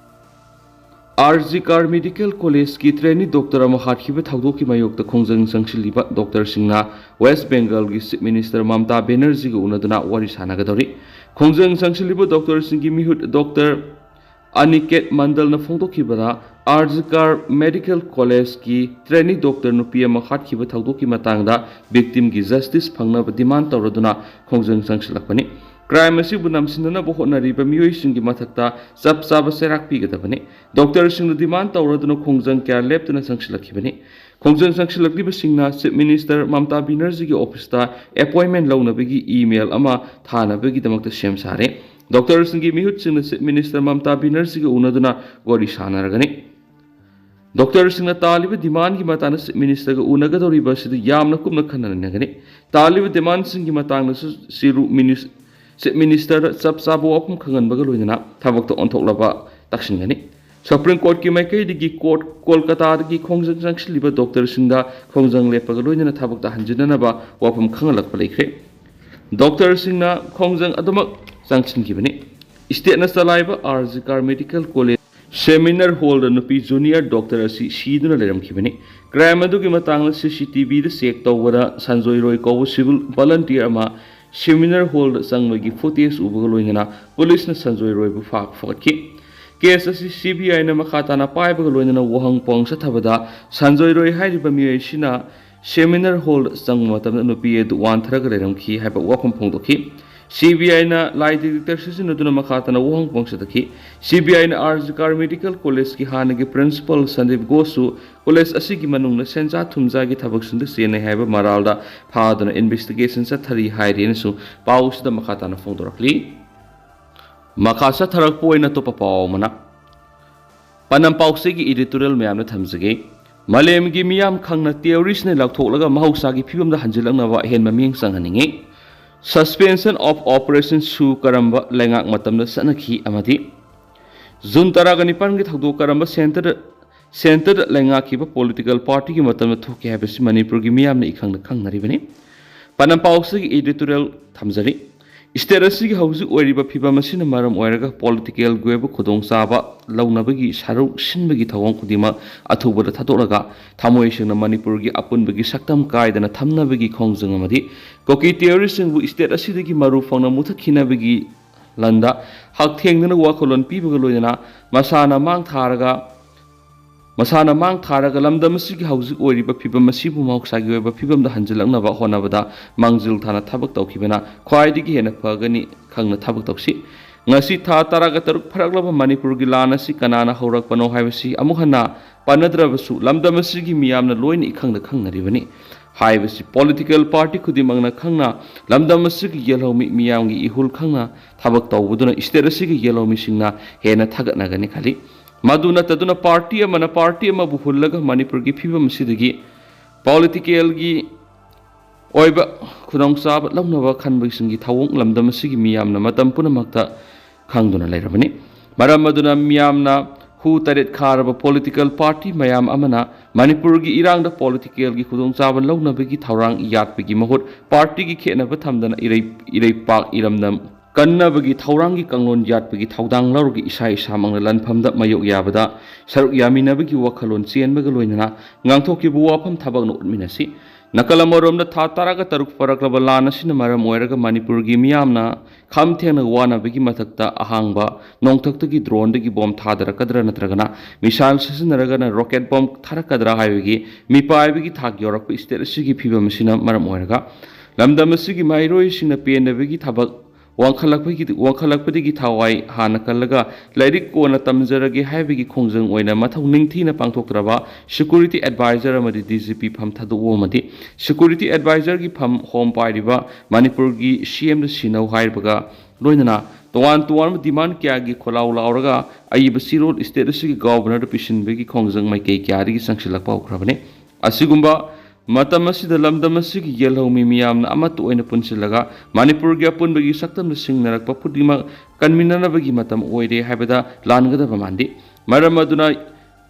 RG Kar Medical Collegeꯀꯤ trainee doctor ꯑꯃ ꯍꯥꯠꯈꯤꯕ ꯊꯧꯗꯣꯛꯀꯤ ꯃꯥꯌꯣꯛꯇ ꯈꯣꯡꯖꯪ ꯆꯪꯁꯤꯜꯂꯤꯕ doctorꯁꯤꯡꯅ West Bengalꯒꯤ Chief Minister ꯃꯃꯇꯥ ꯕꯦꯅꯔꯖꯤꯒ ꯎꯅꯗꯨꯅ ꯋꯥꯔꯤ ꯁꯥꯟꯅꯒꯗꯧꯔꯤ꯫ ꯈꯣꯡꯖꯪ ꯆꯪꯁꯤꯜꯂꯤꯕ doctorꯁꯤꯡꯒꯤ ꯃꯤꯍꯨꯠ Doctor Aniket ꯃꯟꯗꯜꯅ ꯐꯣꯡꯗꯣꯛꯈꯤꯕꯗ, RG Kar Medical Collegeꯀꯤ trainee doctor ꯅꯨꯄꯤ ꯑꯃ ꯍꯥꯠꯈꯤꯕ ꯊꯧꯗꯣꯛꯀꯤ ꯃꯇꯥꯡꯗ victimꯒꯤ justice ꯐꯪꯅꯕ demand ꯇꯧꯔꯗꯨꯅ ꯈꯣꯡꯖꯪ ꯆꯪꯁꯤꯜꯂꯛꯄꯅꯤ꯫ Crime ꯑꯁꯤꯕꯨ ꯅꯝꯁꯤꯟꯅꯅꯕ ꯍꯣꯠꯅꯔꯤꯕ ꯃꯤꯑꯣꯏꯁꯤꯡꯒꯤ ꯃꯊꯛꯇ ꯆꯞ ꯆꯥꯕ ꯆꯩꯔꯥꯛ ꯄꯤꯒꯗꯕꯅꯤ꯫ Doctorꯁꯤꯡꯅ demand ꯇꯧꯔꯗꯨꯅ ꯈꯣꯡꯖꯪ ꯀꯌꯥ ꯂꯦꯞꯇꯅ ꯆꯪꯁꯤꯜꯂꯛꯈꯤꯕꯅꯤ꯫ ꯈꯣꯡꯖꯪ ꯆꯪꯁꯤꯜꯂꯛꯂꯤꯕꯁꯤꯡꯅ Chief Minister ꯃꯃꯇꯥ ꯕꯦꯅꯔꯖꯤꯒꯤ officeꯇ appointment ꯂꯧꯅꯕꯒꯤ email ꯑꯃ ꯊꯥꯅꯕꯒꯤꯗꯃꯛꯇ ꯁꯦꯝ ꯁꯥꯔꯦ꯫ Doctorꯁꯤꯡꯒꯤ ꯃꯤꯍꯨꯠꯁꯤꯡꯅ Chief Minister ꯃꯃꯇꯥ ꯕꯦꯅꯔꯖꯤꯒ ꯎꯅꯗꯨꯅ ꯋꯥꯔꯤ ꯁꯥꯟꯅꯔꯒꯅꯤ꯫ Doctorꯁꯤꯡꯅ ꯇꯥꯜꯂꯤꯕ demandꯒꯤ ꯃꯇꯥꯡꯗ Chief Ministerꯒ ꯎꯅꯒꯗꯧꯔꯤꯕ ꯑꯁꯤꯗ ꯌꯥꯝꯅ ꯀꯨꯞꯅ ꯈꯟꯅ ꯅꯩꯅꯒꯅꯤ꯫ ꯇꯥꯜꯂꯤꯕ demandꯁꯤꯡꯒꯤ ꯃꯇꯥꯡꯗꯁꯨ ꯁꯤꯔꯨ ꯃꯤꯅꯤꯁ-, Chief Ministerꯗ ꯆꯞ ꯆꯥꯕ ꯋꯥꯐꯝ ꯈꯪꯍꯟꯕꯒ ꯂꯣꯏꯅꯅ ꯊꯕꯛꯇ ꯑꯣꯟꯊꯣꯛꯂꯕ ꯇꯥꯛꯁꯤꯟꯒꯅꯤ꯫ Supreme Courtꯀꯤ ꯃꯥꯏꯀꯩꯗꯒꯤ court ꯀꯣꯜꯀꯇꯥꯗꯒꯤ ꯈꯣꯡꯖꯪ ꯆꯪꯁꯤꯜꯂꯤꯕ doctorꯁꯤꯡꯗ ꯈꯣꯡꯖꯪ ꯂꯦꯞꯄꯒ ꯂꯣꯏꯅꯅ ꯊꯕꯛꯇ ꯍꯟꯖꯤꯟꯅꯅꯕ ꯋꯥꯐꯝ ꯈꯪꯍꯜꯂꯛꯄ ꯂꯩꯈ꯭ꯔꯦ꯫ Doctorꯁꯤꯡꯅ ꯈꯣꯡꯖꯪ ꯑꯗꯨꯃꯛ ꯆꯪꯁꯤꯟꯈꯤꯕꯅꯤ꯫ Stateꯅ ꯆꯂꯥꯏꯕ RG Kar Medical College seminar hallꯗ ꯅꯨꯄꯤ junior doctor ꯑꯁꯤ ꯁꯤꯗꯨꯅ ꯂꯩꯔꯝꯈꯤꯕꯅꯤ꯫ Crime ꯑꯗꯨꯒꯤ ꯃꯇꯥꯡꯗ CCTVꯗ check ꯇꯧꯕꯗ ꯁꯟꯖꯣꯏ ꯔꯣꯏ ꯀꯧꯕ civil volunteer ꯑꯃ ꯁꯦꯃꯤꯅꯥꯔ ꯍꯣꯜꯗ ꯆꯪꯕꯒꯤ ꯐꯨꯇꯦꯖ ꯎꯕꯒ ꯂꯣꯏꯅꯅ ꯄꯨꯂꯤꯁꯅ ꯁꯟꯖꯣꯏ ꯔꯣꯏꯕꯨ ꯐꯥ-, ꯐꯒꯠꯈꯤ꯫ ꯀꯦꯁ ꯑꯁꯤ ꯁꯤ ꯕꯤ ꯑꯥꯏꯅ ꯃꯈꯥ ꯇꯥꯅ ꯄꯥꯏꯕꯒ ꯂꯣꯏꯅꯅ ꯋꯥꯍꯪ ꯄꯥꯎꯍꯪ ꯆꯠꯊꯕꯗ ꯁꯟꯖꯣꯏ ꯔꯣꯏ ꯍꯥꯏꯔꯤꯕ ꯃꯤꯑꯣꯏ ꯑꯁꯤꯅ ꯁꯦꯃꯤꯅꯥꯔ ꯍꯣꯜꯗ ꯆꯪꯕ ꯃꯇꯝꯗ ꯅꯨꯄꯤ ꯑꯗꯨ ꯋꯥꯟꯊꯔꯒ ꯂꯩꯔꯝꯈꯤ ꯍꯥꯏꯕ ꯋꯥꯐꯝ ꯐꯣꯡꯗꯣꯛꯈꯤ꯫ ꯁꯤ ꯕꯤ ꯑꯥꯏꯅ ꯂꯥꯏ ꯗꯤꯇꯦꯛꯇꯔ ꯁꯤꯖꯤꯟꯅꯗꯨꯅ ꯃꯈꯥ ꯇꯥꯅ ꯋꯥꯍꯪ ꯄꯥꯎꯍꯪ ꯆꯠꯊꯈꯤ꯫ ꯁꯤ ꯕꯤ ꯑꯥꯏꯅ ꯑꯥꯔ ꯖꯤ ꯀꯥꯔ ꯃꯦꯗꯤꯀꯦꯜ ꯀꯣꯂꯦꯖꯀꯤ ꯍꯥꯟꯅꯒꯤ ꯄ꯭ꯔꯤꯟꯁꯤꯄꯥꯜ ꯁꯟꯗꯤꯞ ꯘꯣꯁꯁꯨ ꯀꯣꯂꯦꯖ ꯑꯁꯤꯒꯤ ꯃꯅꯨꯡꯗ ꯁꯦꯟꯖꯥ ꯊꯨꯝꯖꯥꯒꯤ ꯊꯕꯛꯁꯤꯡꯗ ꯆꯦꯟꯅꯩ ꯍꯥꯏꯕ ꯃꯔꯥꯜꯗ ꯐꯥꯗꯨꯅ ꯏꯟꯚꯦꯁꯇꯤꯒꯦꯁꯟ ꯆꯠꯊꯔꯤ ꯍꯥꯏꯔꯤ ꯍꯥꯏꯅꯁꯨ ꯄꯥꯎꯁꯤꯗ ꯃꯈꯥ ꯇꯥꯅ ꯐꯣꯡꯗꯣꯔꯛꯂꯤ꯫ ꯃꯈꯥ ꯆꯠꯊꯔꯛꯄ ꯑꯣꯏꯅ ꯑꯇꯣꯞꯄ ꯄꯥꯎ ꯑꯃꯅ, ꯄꯥꯟꯗꯝ ꯄꯥꯎꯆꯦꯒꯤ ꯏꯗꯤꯇꯣꯔꯤꯌꯦꯜ ꯃꯌꯥꯝꯅ ꯊꯝꯖꯒꯦ꯫ ꯃꯥꯂꯦꯝꯒꯤ ꯃꯤꯌꯥꯝ ꯈꯪꯅ ꯇꯦꯔꯣꯔꯤꯁꯅ ꯂꯥꯎꯊꯣꯛꯂꯒ ꯃꯍꯧꯁꯥꯒꯤ ꯐꯤꯕꯝꯗ ꯍꯟꯖꯤꯜꯂꯛꯅꯕ ꯑꯍꯦꯟꯕ ꯃꯤꯠꯌꯦꯡ ꯆꯪꯍꯟꯅꯤꯡꯉꯤ꯫ Suspension of Operation ꯁꯨ ꯀꯔꯝꯕ ꯂꯩꯉꯥꯛ ꯃꯇꯝꯗ ꯆꯠꯅꯈꯤ ꯑꯃꯗꯤ ꯖꯨꯟ ꯇꯔꯥꯒ ꯅꯤꯄꯥꯟꯒꯤ ꯊꯧꯗꯣꯛ ꯀꯔꯝꯕ ꯁꯦꯟꯇꯔ, ꯁꯦꯟꯇꯔꯗ ꯂꯩꯉꯥꯛꯈꯤꯕ ꯄꯣꯂꯤꯇꯤꯀꯦꯜ ꯄꯥꯔꯇꯤꯒꯤ ꯃꯇꯝꯗ ꯊꯣꯛꯈꯤ ꯍꯥꯏꯕꯁꯤ ꯃꯅꯤꯄꯨꯔꯒꯤ ꯃꯤꯌꯥꯝꯅ ꯏꯈꯪꯗ ꯈꯪꯅꯔꯤꯕꯅꯤ꯫ ꯄꯥꯟꯗꯝ ꯄꯥꯎꯆꯦꯒꯤ ꯏꯗꯤꯇꯣꯔꯤꯌꯦꯜ ꯊꯝꯖꯔꯤ꯫ ꯁ꯭ꯇꯦꯠ ꯑꯁꯤꯒꯤ ꯍꯧꯖꯤꯛ ꯑꯣꯏꯔꯤꯕ ꯐꯤꯕꯝ ꯑꯁꯤꯅ ꯃꯔꯝ ꯑꯣꯏꯔꯒ ꯄꯣꯂꯤꯇꯤꯀꯦꯜꯒꯤ ꯑꯣꯏꯕ ꯈꯨꯗꯣꯡꯆꯥꯕ ꯂꯧꯅꯕꯒꯤ ꯁꯔꯨꯛ ꯁꯤꯟꯕꯒꯤ ꯊꯧꯑꯣꯡ ꯈꯨꯗꯤꯡꯃꯛ ꯑꯊꯨꯕꯗ ꯊꯥꯗꯣꯛꯂꯒ ꯊꯃꯣꯏ ꯁꯦꯡꯅ ꯃꯅꯤꯄꯨꯔꯒꯤ ꯑꯄꯨꯟꯕꯒꯤ ꯁꯛꯇꯝ ꯀꯥꯏꯗꯅ ꯊꯝꯅꯕꯒꯤ ꯈꯣꯡꯖꯪ ꯑꯃꯗꯤ ꯀꯨꯀꯤ ꯇꯦꯔꯣꯔꯤꯁꯁꯤꯡꯕꯨ ꯁ꯭ꯇꯦꯠ ꯑꯁꯤꯗꯒꯤ ꯃꯔꯨ ꯐꯪꯅ ꯃꯨꯊꯠꯈꯤꯅꯕꯒꯤ ꯂꯟꯗ ꯍꯛꯊꯦꯡꯅꯅ ꯋꯥꯈꯜꯂꯣꯟ ꯄꯤꯕꯒ ꯂꯣꯏꯅꯅ ꯃꯁꯥꯅ ꯃꯥꯡ ꯊꯥꯔꯒ, ꯃꯁꯥꯅ ꯃꯥꯡ ꯊꯥꯔꯒ ꯂꯝꯗꯝ ꯑꯁꯤꯒꯤ ꯍꯧꯖꯤꯛ ꯑꯣꯏꯔꯤꯕ ꯐꯤꯕꯝ ꯑꯁꯤꯕꯨ ꯃꯍꯧꯁꯥꯒꯤ ꯑꯣꯏꯕ ꯐꯤꯕꯝꯗ ꯍꯟꯖꯤꯜꯂꯛꯅꯕ ꯍꯣꯠꯅꯕꯗ ꯃꯥꯡꯖꯤꯜ ꯊꯥꯅ ꯊꯕꯛ ꯇꯧꯈꯤꯕꯅ ꯈ꯭ꯋꯥꯏꯗꯒꯤ ꯍꯦꯟꯅ ꯐꯒꯅꯤ ꯈꯪꯅ ꯊꯕꯛ ꯇꯧꯁꯤ꯫ ꯉꯁꯤ ꯊꯥ ꯇꯔꯥꯒ ꯇꯔꯨꯛ ꯐꯥꯔꯛꯂꯕ ꯃꯅꯤꯄꯨꯔꯒꯤ ꯂꯥꯟ ꯑꯁꯤ ꯀꯅꯥꯅ ꯍꯧꯔꯛꯄꯅꯣ ꯍꯥꯏꯕꯁꯤ ꯑꯃꯨꯛ ꯍꯟꯅ ꯄꯟꯅꯗ꯭ꯔꯕꯁꯨ, ꯂꯝꯗꯝ ꯑꯁꯤꯒꯤ ꯃꯤꯌꯥꯝꯅ ꯂꯣꯏꯅ ꯏꯈꯪꯗ ꯈꯪꯅꯔꯤꯕꯅꯤ꯫ ꯍꯥꯏꯕꯁꯤ ꯄꯣꯂꯤꯇꯤꯀꯦꯜ ꯄꯥꯔꯇꯤ ꯈꯨꯗꯤꯡꯃꯛꯅ ꯈꯪꯅ, ꯂꯝꯗꯝ ꯑꯁꯤꯒꯤ ꯌꯦꯜꯍꯧꯃꯤ ꯃꯤꯌꯥꯝꯒꯤ ꯏꯍꯨꯜ ꯈꯪꯅ ꯊꯕꯛ ꯇꯧꯕꯗꯨꯅ ꯁ꯭ꯇꯦꯠ ꯑꯁꯤꯒꯤ ꯌꯦꯜꯍꯧꯃꯤꯁꯤꯡꯅ ꯍꯦꯟꯅ ꯊꯥꯒꯠꯅꯒꯅꯤ ꯈꯜꯂꯤ꯫ ꯃꯗꯨ ꯅꯠꯇꯗꯨꯅ ꯄꯥꯔꯇꯤ ꯑꯃꯅ ꯄꯥꯔꯇꯤ ꯑꯃꯕꯨ ꯍꯨꯜꯂꯒ ꯃꯅꯤꯄꯨꯔꯒꯤ ꯐꯤꯕꯝ ꯑꯁꯤꯗꯒꯤ ꯄꯣꯂꯤꯇꯤꯀꯦꯜꯒꯤ ꯑꯣꯏꯕ ꯈꯨꯗꯣꯡꯆꯥꯕ ꯂꯧꯅꯕ ꯈꯟꯕꯁꯤꯡꯒꯤ ꯊꯧꯑꯣꯡ ꯂꯝꯗꯝ ꯑꯁꯤꯒꯤ ꯃꯤꯌꯥꯝꯅ ꯃꯇꯝ ꯄꯨꯝꯅꯃꯛꯇ ꯈꯪꯗꯨꯅ ꯂꯩꯔꯕꯅꯤ꯫ ꯃꯔꯝ ꯑꯗꯨꯅ ꯃꯤꯌꯥꯝꯅ ꯍꯨ ꯇꯔꯦꯠ ꯈꯥꯔꯕ ꯄꯣꯂꯤꯇꯤꯀꯦꯜ ꯄꯥꯔꯇꯤ ꯃꯌꯥꯝ ꯑꯃꯅ ꯃꯅꯤꯄꯨꯔꯒꯤ ꯏꯔꯥꯡꯗ ꯄꯣꯂꯤꯇꯤꯀꯦꯜꯒꯤ ꯈꯨꯗꯣꯡꯆꯥꯕ ꯂꯧꯅꯕꯒꯤ ꯊꯧꯔꯥꯡ ꯌꯥꯠꯄꯒꯤ ꯃꯍꯨꯠ ꯄꯥꯔꯇꯤꯒꯤ ꯈꯦꯠꯅꯕ ꯊꯝꯗꯅ ꯏꯔꯩ-, ꯏꯔꯩꯄꯥꯛ ꯏꯔꯝꯗꯝ ꯀꯟꯅꯕꯒꯤ ꯊꯧꯔꯥꯡꯒꯤ ꯀꯥꯡꯂꯣꯟ ꯌꯥꯠꯄꯒꯤ ꯊꯧꯗꯥꯡ ꯂꯧꯔꯒ ꯏꯁꯥ ꯏꯁꯥꯃꯛꯅ ꯂꯥꯟꯐꯝꯗ ꯃꯥꯌꯣꯛ ꯌꯥꯕꯗ ꯁꯔꯨꯛ ꯌꯥꯃꯤꯟꯅꯕꯒꯤ ꯋꯥꯈꯜꯂꯣꯟ ꯆꯦꯟꯕꯒ ꯂꯣꯏꯅꯅ ꯉꯥꯡꯊꯣꯛꯈꯤꯕ ꯋꯥꯐꯝ ꯊꯕꯛꯅ ꯎꯠꯃꯤꯟꯅꯁꯤ꯫ ꯅꯥꯀꯜ ꯑꯃꯔꯣꯝꯗ, ꯊꯥ ꯇꯔꯥꯒ ꯇꯔꯨꯛ ꯐꯥꯔꯛꯂꯕ ꯂꯥꯟ ꯑꯁꯤꯅ ꯃꯔꯝ ꯑꯣꯏꯔꯒ ꯃꯅꯤꯄꯨꯔꯒꯤ ꯃꯤꯌꯥꯝꯅ ꯈꯝ ꯊꯦꯡꯅ ꯋꯥꯅꯕꯒꯤ ꯃꯊꯛꯇ, ꯑꯍꯥꯡꯕ ꯅꯣꯡꯊꯛꯇꯒꯤ drone ꯗꯒꯤ bomb ꯊꯥꯗꯔꯛꯀꯗ꯭ꯔꯥ ꯅꯠꯇ꯭ꯔꯒꯅ missile ꯁꯤꯖꯤꯟꯅꯔꯒꯅ rocket bomb ꯊꯥꯔꯛꯀꯗ꯭ꯔꯥ ꯍꯥꯏꯕꯒꯤ ꯃꯤꯄꯥꯏꯕꯒꯤ ꯊꯥꯛ ꯌꯧꯔꯛꯄ state ꯑꯁꯤꯒꯤ ꯐꯤꯕꯝ ꯑꯁꯤꯅ ꯃꯔꯝ ꯑꯣꯏꯔꯒ, ꯂꯝꯗꯝ ꯑꯁꯤꯒꯤ ꯃꯍꯩꯔꯣꯏꯁꯤꯡꯅ ꯄꯦꯟꯗꯕꯒꯤ ꯊꯕꯛ ꯋꯥꯡꯈꯠꯂꯛꯄꯒꯤ, ꯋꯥꯡꯈꯠꯂꯛꯄꯗꯒꯤ ꯊꯋꯥꯏ ꯍꯥꯟꯅ ꯀꯜꯂꯒ ꯂꯥꯏꯔꯤꯛ ꯀꯣꯟꯅ ꯇꯝꯖꯔꯒꯦ ꯍꯥꯏꯕꯒꯤ ꯈꯣꯡꯖꯪ ꯑꯣꯏꯅ ꯃꯊꯧ ꯅꯤꯡꯊꯤꯅ ꯄꯥꯡꯊꯣꯛꯇ꯭ꯔꯕ security advisor ꯑꯃꯗꯤ D G P ꯐꯝ ꯊꯥꯗꯣꯛꯎ ꯑꯃꯗꯤ security advisor ꯒꯤ ꯐꯝ ꯍꯣꯝ ꯄꯥꯏꯔꯤꯕ ꯃꯅꯤꯄꯨꯔꯒꯤ C M ꯗ ꯁꯤꯟꯅꯧ ꯍꯥꯏꯕꯒ ꯂꯣꯏꯅꯅ ꯇꯣꯉꯥꯟ ꯇꯣꯉꯥꯟꯕ demand ꯀꯌꯥꯒꯤ ꯈꯣꯜꯂꯥꯎ ꯂꯥꯎꯔꯒ ꯑꯏꯕ ꯆꯦꯔꯣꯜ state ꯑꯁꯤꯒꯤ governor ꯗ ꯄꯤꯁꯤꯟꯕꯒꯤ ꯈꯣꯡꯖꯪ ꯃꯥꯏꯀꯩ ꯀꯌꯥꯗꯒꯤ ꯆꯪꯁꯤꯜꯂꯛꯄ ꯍꯧꯈ꯭ꯔꯕꯅꯤ꯫ ꯑꯁꯤꯒꯨꯝꯕ ꯃꯇꯝ ꯑꯁꯤꯗ ꯂꯝꯗꯝ ꯑꯁꯤꯒꯤ ꯌꯦꯜꯍꯧꯃꯤ ꯃꯤꯌꯥꯝꯅ ꯑꯃꯠꯇ ꯑꯣꯏꯅ ꯄꯨꯟꯁꯤꯜꯂꯒ ꯃꯅꯤꯄꯨꯔꯒꯤ ꯑꯄꯨꯟꯕꯒꯤ ꯁꯛꯇꯝꯗ ꯁꯤꯡꯅꯔꯛꯄ ꯈꯨꯗꯤꯡꯃꯛ ꯀꯟꯃꯤꯟꯅꯅꯕꯒꯤ ꯃꯇꯝ ꯑꯣꯏꯔꯦ ꯍꯥꯏꯕꯗ ꯂꯥꯟꯒꯗꯕ ꯃꯥꯟꯗꯦ꯫ ꯃꯔꯝ ꯑꯗꯨꯅ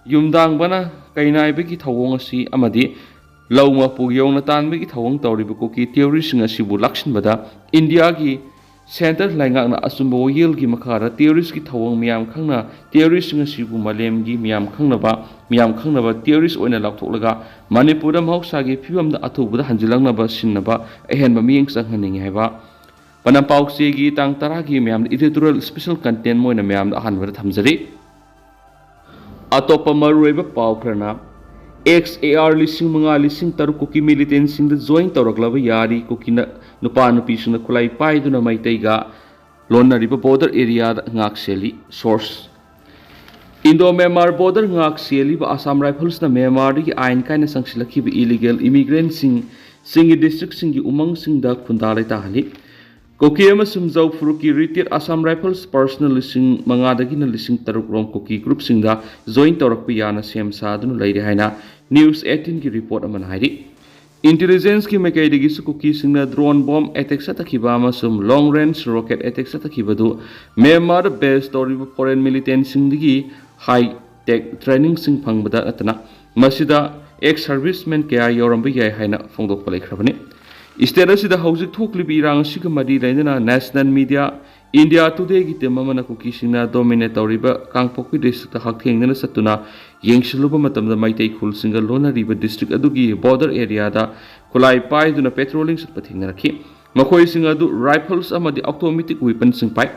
ꯌꯨꯝꯗꯥꯡꯕꯅ ꯀꯩꯅꯥꯏꯕꯒꯤ ꯊꯧꯑꯣꯡ ꯑꯁꯤ ꯑꯃꯗꯤ ꯂꯧ ꯃꯄꯨ ꯌꯧꯅ ꯇꯥꯟꯕꯒꯤ ꯊꯧꯑꯣꯡ ꯇꯧꯔꯤꯕ ꯀꯨꯀꯤ terrorist ꯁꯤꯡ ꯑꯁꯤꯕꯨ ꯂꯥꯛꯁꯤꯟꯕꯗ ꯏꯟꯗꯤꯌꯥꯒꯤ centre ꯂꯩꯉꯥꯛꯅ ꯑꯆꯨꯝꯕ ꯋꯥꯌꯦꯜꯒꯤ ꯃꯈꯥꯗ terrorist ꯀꯤ ꯊꯧꯑꯣꯡ ꯃꯤꯌꯥꯝ ꯈꯪꯅ terrorist ꯁꯤꯡ ꯑꯁꯤꯕꯨ ꯃꯥꯂꯦꯝꯒꯤ ꯃꯤꯌꯥꯝ ꯈꯪꯅꯕ, ꯃꯤꯌꯥꯝ ꯈꯪꯅꯕ terrorist ꯑꯣꯏꯅ ꯂꯥꯎꯊꯣꯛꯂꯒ ꯃꯅꯤꯄꯨꯔꯗ ꯃꯍꯧꯁꯥꯒꯤ ꯐꯤꯕꯝꯗ ꯑꯊꯨꯕꯗ ꯍꯟꯖꯤꯜꯂꯛꯅꯕ ꯁꯤꯟꯅꯕ ꯑꯍꯦꯟꯕ ꯃꯤꯠꯌꯦꯡ ꯆꯪꯍꯟꯅꯤꯡꯏ ꯍꯥꯏꯕ ꯄꯅꯝ ꯄꯥꯎꯆꯦꯒꯤ ꯇꯥꯡ ꯇꯔꯥꯒꯤ ꯃꯌꯥꯝꯗ editorial special content ꯑꯣꯏꯅ ꯃꯌꯥꯝꯗ ꯑꯍꯥꯟꯕꯗ ꯊꯝꯖꯔꯤ꯫ ꯑꯇꯣꯞꯄ ꯃꯔꯨꯑꯣꯏꯕ ꯄꯥꯎ ꯈꯔꯅ, X A R ꯂꯤꯁꯤꯡ ꯃꯉꯥ ꯂꯤꯁꯤꯡ ꯇꯔꯨꯛ ꯀꯨꯀꯤ militant ꯁꯤꯡꯗ join ꯇꯧꯔꯛꯂꯕ ꯌꯥꯔꯤ ꯀꯨꯀꯤ ꯅ-, ꯅꯨꯄꯥ ꯅꯨꯄꯤꯁꯤꯡꯅ ꯈꯨꯠꯂꯥꯏ ꯄꯥꯏꯗꯨꯅ ꯃꯩꯇꯩꯒ ꯂꯣꯟꯅꯔꯤꯕ border area ꯗ ꯉꯥꯛ ꯁꯦꯜꯂꯤ꯫ Source: Indo Myanmar border ꯉꯥꯛ ꯁꯦꯜꯂꯤꯕ Assam Rifles ꯅ Myanmar ꯗꯒꯤ ꯑꯥꯏꯟ ꯀꯥꯏꯅ ꯆꯪꯁꯤꯜꯂꯛꯈꯤꯕ illegal immigrant ꯁꯤꯡ ꯆꯤꯡꯒꯤ district ꯁꯤꯡꯒꯤ ꯎꯃꯪꯁꯤꯡꯗ ꯈꯨꯟꯗꯥ ꯂꯩꯇꯥꯍꯜꯂꯤ꯫ ꯀꯨꯀꯤ ꯑꯃꯁꯨꯡ ꯖꯧ ꯐꯨꯔꯨꯞꯀꯤ retired Assam Rifles personnel ꯂꯤꯁꯤꯡ ꯃꯉꯥꯗꯒꯤꯅ ꯂꯤꯁꯤꯡ ꯇꯔꯨꯛ ꯔꯣꯝ ꯀꯨꯀꯤ group ꯁꯤꯡꯗ join ꯇꯧꯔꯛꯄ ꯌꯥꯅ ꯁꯦꯝ ꯁꯥꯗꯨꯅ ꯂꯩꯔꯦ ꯍꯥꯏꯅ News eighteen ꯒꯤ report ꯑꯃꯅ ꯍꯥꯏꯔꯤ꯫ Intelligence ꯀꯤ ꯃꯥꯏꯀꯩꯗꯒꯤꯁꯨ ꯀꯨꯀꯤꯁꯤꯡꯅ drone bomb attack ꯆꯠꯊꯈꯤꯕ ꯑꯃꯁꯨꯡ long range rocket attack ꯆꯠꯊꯈꯤꯕꯗꯨ ꯃ꯭ꯌꯥꯟꯃꯥꯔꯗ base ꯇꯧꯔꯤꯕ foreign militant ꯁꯤꯡꯗꯒꯤ high tech training ꯁꯤꯡ ꯐꯪꯕꯗ ꯅꯠꯇꯅ ꯃꯁꯤꯗ ex servicemen ꯀꯌꯥ ꯌꯥꯎꯔꯝꯕ ꯌꯥꯏ ꯍꯥꯏꯅ ꯐꯣꯡꯗꯣꯛꯄ ꯂꯩꯈ꯭ꯔꯕꯅꯤ꯫ State ꯑꯁꯤꯗ ꯍꯧꯖꯤꯛ ꯊꯣꯛꯂꯤꯕ ꯏꯔꯥꯡ ꯑꯁꯤꯒ ꯃꯔꯤ ꯂꯩꯅꯅ national media ꯏꯟꯗꯤꯌꯥ ꯇꯨꯗꯦꯒꯤ ꯇꯤꯝ ꯑꯃꯅ ꯀꯨꯀꯤꯁꯤꯡꯅ ꯗꯣꯃꯤꯅꯦꯠ ꯇꯧꯔꯤꯕ ꯀꯥꯡꯄꯣꯛꯄꯤ ꯗꯤꯁꯇ꯭ꯔꯤꯛꯇ ꯍꯛꯊꯦꯡꯅꯅ ꯆꯠꯇꯨꯅ ꯌꯦꯡꯁꯤꯜꯂꯨꯕ ꯃꯇꯝꯗ, ꯃꯩꯇꯩ ꯈꯨꯜꯁꯤꯡꯒ ꯂꯣꯟꯅꯔꯤꯕ ꯗꯤꯁꯇ꯭ꯔꯤꯛ ꯑꯗꯨꯒꯤ ꯕꯣꯔꯗꯔ ꯑꯦꯔꯤꯌꯥꯗ ꯈꯨꯠꯂꯥꯏ ꯄꯥꯏꯗꯨꯅ ꯄꯦꯇ꯭ꯔꯣꯂꯤꯡ ꯆꯠꯄ ꯊꯦꯡꯅꯔꯛꯈꯤ꯫ ꯃꯈꯣꯏꯁꯤꯡ ꯑꯗꯨ ꯔꯥꯏꯐꯜꯁ ꯑꯃꯗꯤ ꯑꯣꯇꯣꯃꯦꯇꯤꯛ ꯋꯦꯄꯟꯁꯤꯡ ꯄꯥꯏ꯫